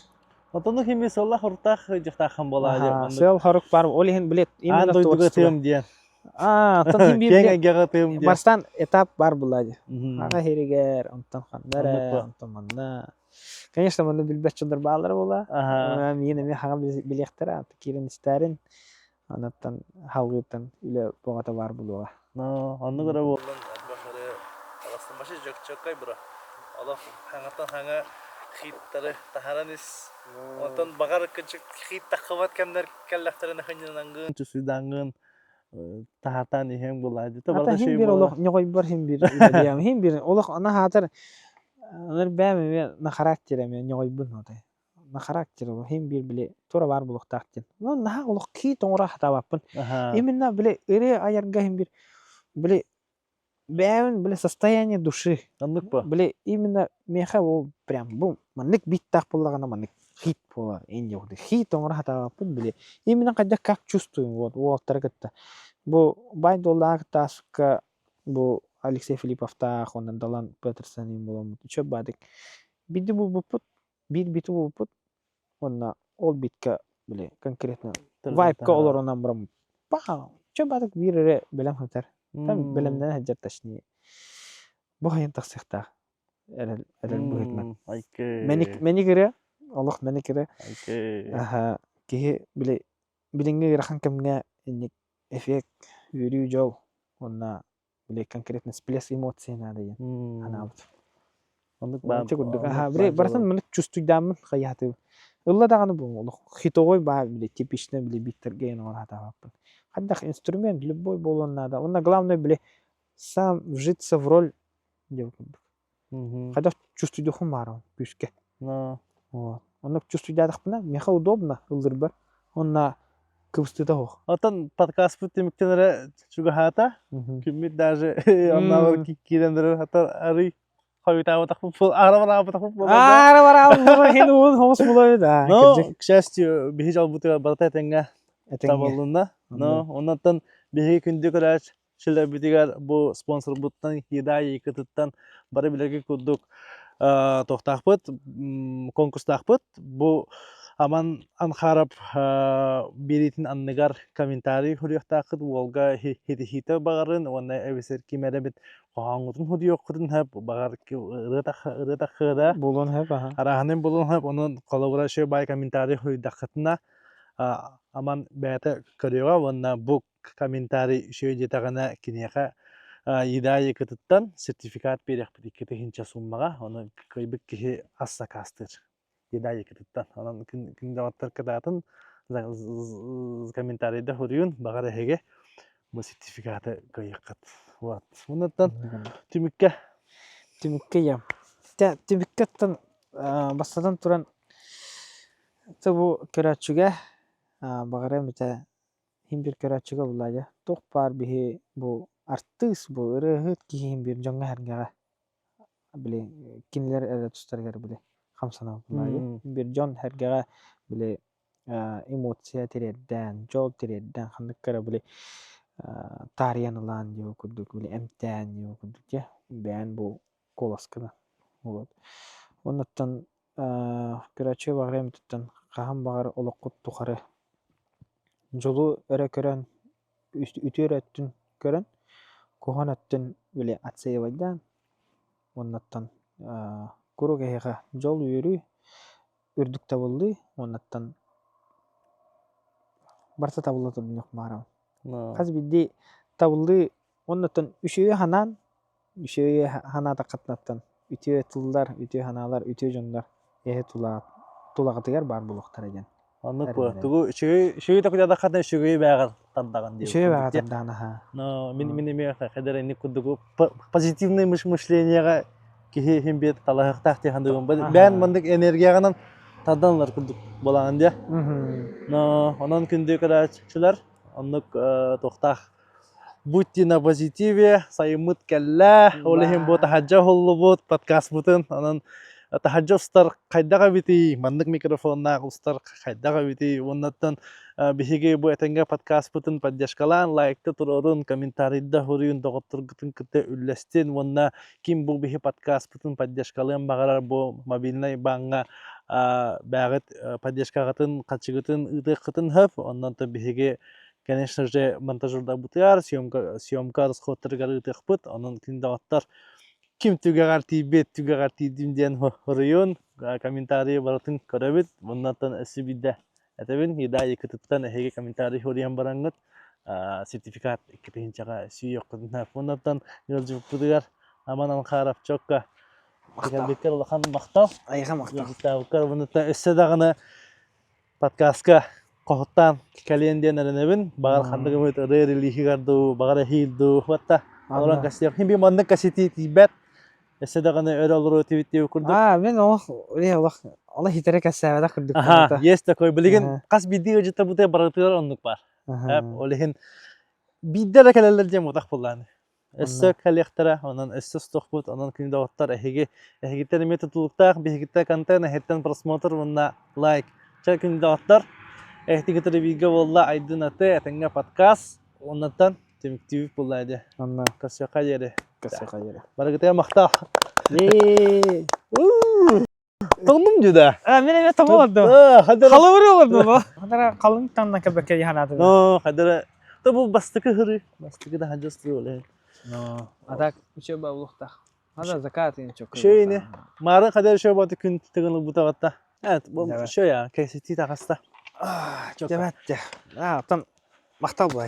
Отону хими сыллах уртах дьахтахан буолаа Сыал хорук баар, ол иһин били Аан именно дойдуга творчество. тыам диэн. Аа, оттон хим биир Киэҥ били эйгэҕэ тыам диэн. бастаан этап баар буллаа дии. Аҕа иһиригэр, онтон ханна Оннук эрэ, ба. онтон манна. Конечно, манна билбэт дьоннор бааллара буолаа. Аһаа. Миигин эмиэ хаҥа билиэхтэрэ, киирэн истээрин. Анаттан халгыыттан үлэ бөҕөтө баар буолуоҕа. Но оннук эрэ буоллун элбэх ырыа таҕыстым. Вообще чөккөй бро. Олох хаҥаттан хаҥа хиттары таһаран ис. Онтон баҕар кынчык хит таххыбат кэмнэр кэллэхтэринэ хынньанангын, чусуйдангын таһартаан иһиэҥ буолаа дии. Ата хин бир олох ньоҕойбор хин бир үлэлиэм. Хин бир олох ана хаатар ыныр бэйэм эмиэ на характер эмиэ ньоҕойбун отой. На характер хин биир били тура баар буолуохтаах диэн. Ну наһаа олох кии тоҥура хатаабаппын. Именно били ырыа айарга хин бир били бэйэбин били состояние души. Оннук ба? Били именно миэхэ ол прям бу маннык биттаах буоллаҕына маннык хит буолар инде хит оҥоро сатаабаппын били именно хайдах как чувствуем вот уолаттары кытта бу баай дуоллааҕы кытта ааспыкка бу Алексей Филипповтаах уонна Далан Петерсон буоламмыт үчүгэй баадык биирдэ булбуппут биир бити булбуппут уонна ол битка били конкретно вайпка олорунан баран пау чө баадык биир эрэ бэлэм сытар там бэлэмнэнэ сылдьар точнее бу хайан тахсыахтаах эрэл эрэл быһыытынан мэник мэник ырыа олох мэник ырыа аха киһи били билиҥҥи ыарахан кэмҥэ инник эффект үөрүү дьол уонна били конкретно всплеск эмоции надо диэн санаабыт Оннук Ити курдук аха били барытын маннык чувствуйдааммын хайаатыбын ылла даҕаны бу олох хитовой баар били типичный били биттэргэ эн оҥоро сатаабаппын хайдах инструмент любой буолуон наада уонна главное били сам вжиться в роль диэбит курдук. Хайдах чувствуйдуохпун баарабын күүскэ. Вот. Оннук чувствуйдаатахпына, миэхэ удобно ыллырбар. Уонна кыбыстыыта суох. Оттон подкастпыт түмүктэнэрэ чугаһаата. Күммүт даже оннооҕор киирэн эрэр хата арый хойутаабатахпыт аара-бараабатахпыт буолла. Аара-бараабатахпыт иһин уун хомус буолуо да. Но, к счастью, биһи дьолбутугар барыта этэҥҥэ табыллынна. Но, оннуттан биһиги күндү көрөөч Чилэбитигэр бу спонсорбуттан Еда Якутыттан бары билэргэ курдук туохтаахпыт, конкурстаахпыт. Бу Аман Анхаров биэриитин анныгар комментарий суруйуохтааххыт уолга хитиһиитэ баҕарын уонна эбисэр ким эрэ эбит хоһооҥҥутун суруйуоххутун сөп баҕар ырыа таххыада Буолуон сөп аха. арааһынын буолуон сөп онон холобура үчүгэй баай комментарий суруйдаххытына Аман бэйэтэ көрүөҕэ уонна бу комментарий үчүгэй диэтэҕинэ киниэхэ Еда Якутыттан сертификат биэриэхпит 2000 суммаҕа ону кыайбыт киһи ас сакаастыыр Еда Якутыттан онон күн доҕоттор кытаатын комментарийда суруйун баҕар эһиги бу сертификаты кыайыаххыт вот онуттан түмүккэ Түмүккэ ийэм. Түмүккэ оттон бастатан туран бу көрөөччүгэ баҕарыам этэ Иһин биир көрөөччүгэ булла дьэ, туох баар биһи бу артыыс, бу ырыаһыт киһи иһин биир дьоҥҥо-сэргэҕэ били кинилэр эрэ тустарыгар били хамсанабыт булла дьэ. Биир дьон-сэргэҕэ били эмоция тириэрдээн, дьол тириэрдээн ханнык эрэ били таарыйан ылаан диэбит курдук били эмтээн диэбит курдук дьэ бэйэн бу куоласкынан вот. Оннуттан көрөөччү баҕарыам туттан хаһан баҕар олоххут тухары Дьолу эрэ көрөн, үтүө эрэ өттүн көрөн, куһаҕан өттүн били отсеивайдаан уоннаттан куруук эһиэхэ дьол үөрүү, үрдүк табыллыы уоннаттан барыта табылла турдунуох баҕарабын. Хас биирдии табыллыы уоннаттан үчүгэйи санаан Үчүгэй санаатаххытынаттан үтүө тыллар, үтүө санаалар, үтүө дьоннор эһи тулаҕытыгар баар буолуохтара диэн. Оннук буо. Тугу үчүгэй үчүгэй токуйдаатаххына үчүгэйи бээҕэр тардаҕын диэн. Үчүгэй бээҕэр тардаҕын аһаа. Но мин мин эмиэ хедер инник курдук позитивное мышлениега киһи иһин биир талаһыахтаах дии саныыбын. Бэйэн маннык энергияҕынан тардан ылар курдук буолаҕын диэ. Но онон күндү көрөөччүлэр оннук туохтаах Будьте на позитиве, сайыммыт кэллэ, ол иһин бу таһырдьа уһуллубут подкастпытын, онон таһырдьа устар хайдах эбитий, маннык микрофоннаах устар хайдах эбитий, уоннаттан биһиги бу этэҥҥэ подкастпытын поддержкалаан, лайкта туруорун, комментарийда суруйун, доҕотторгутун кытта үллэстин уонна ким бу биһи подкастпытын поддержкалыан баҕарар бу мобильнай бааҥҥа бэҕит поддержкаҕытын, хачыгытын ыытыаххытын сөп, оннон биһиги Конечно же, монтажердарбытыгар, съемка, съемка расходтарыгар ыытыахпыт. Онон күн доҕоттор ким түгэҕэр тиийбит, түгэҕэр тиийдим диэн хоруйун, комментарийы барытын көрөбүт. Муннаттан өссө биирдэ этэбин, Еда Якутыттан эһиги комментарий хоруйан бараҥҥыт сертификат 2000-ҕа сүүйүөххүтүн. Муннаттан ыалдьыбыппытыгар Аман Алхаров чокка кэлбиккэр улахан махтал. Айха махтал. Ыалдьыттаабыккар муннаттан өссө даҕаны подкастка хоһуттаан кэлиэн диэн эрэнэбин. Баҕар ханнык эмит ырыа релиһигэр дуу, баҕар эһиил дуу, уотта олорон кэсиэх. Хин би маннык кэситии тиийбэт. Өссө даҕаны өр олоруо тибит диэбит курдук. Аа, мин олох, олох, олох хитэрэ кэссээбэтэх курдук. Аха, есть такой. Билигин хас биирдии ыалдьытта бутэ барытыгар оннук бар. Ол иһин биирдэ эрэ кэлэллэр диэн мутах буллааны. Өссө кэлиэхтэрэ, онон өссө устуохпут, онон күн доҕоттор эһиги эһигиттэн эмиэ тутулуктаах, биһигиттэн контент, эһиттэн просмотр уонна лайк. Чэ күн доҕоттор, эһиги кытары бииргэ буолла Айдын Аты, этэҥҥэ подкаст, оннуттан түмүктүүбүт буолла дии. Онно Көрсүөххэ диэри. Көрсүөххэ диэри. Барыгытыгар махтал. Еее. Тоҥнум дии да. А, мин эмиэ тоҥо олордум. Халыбыры олордум бу. Хадара халыҥ таҥна кэбэккэ ханаатым. Но, хадара. То бу бастакы хыры. Бастакы да хадьас ол. Но, а так учеба улуктах. Хада закат ин чок. Шөйне. Марын хадар шөй баты күн тыгын бутагатта. Evet, бу шөй я, кэсити тахаста. Дебет. А, там махтал була.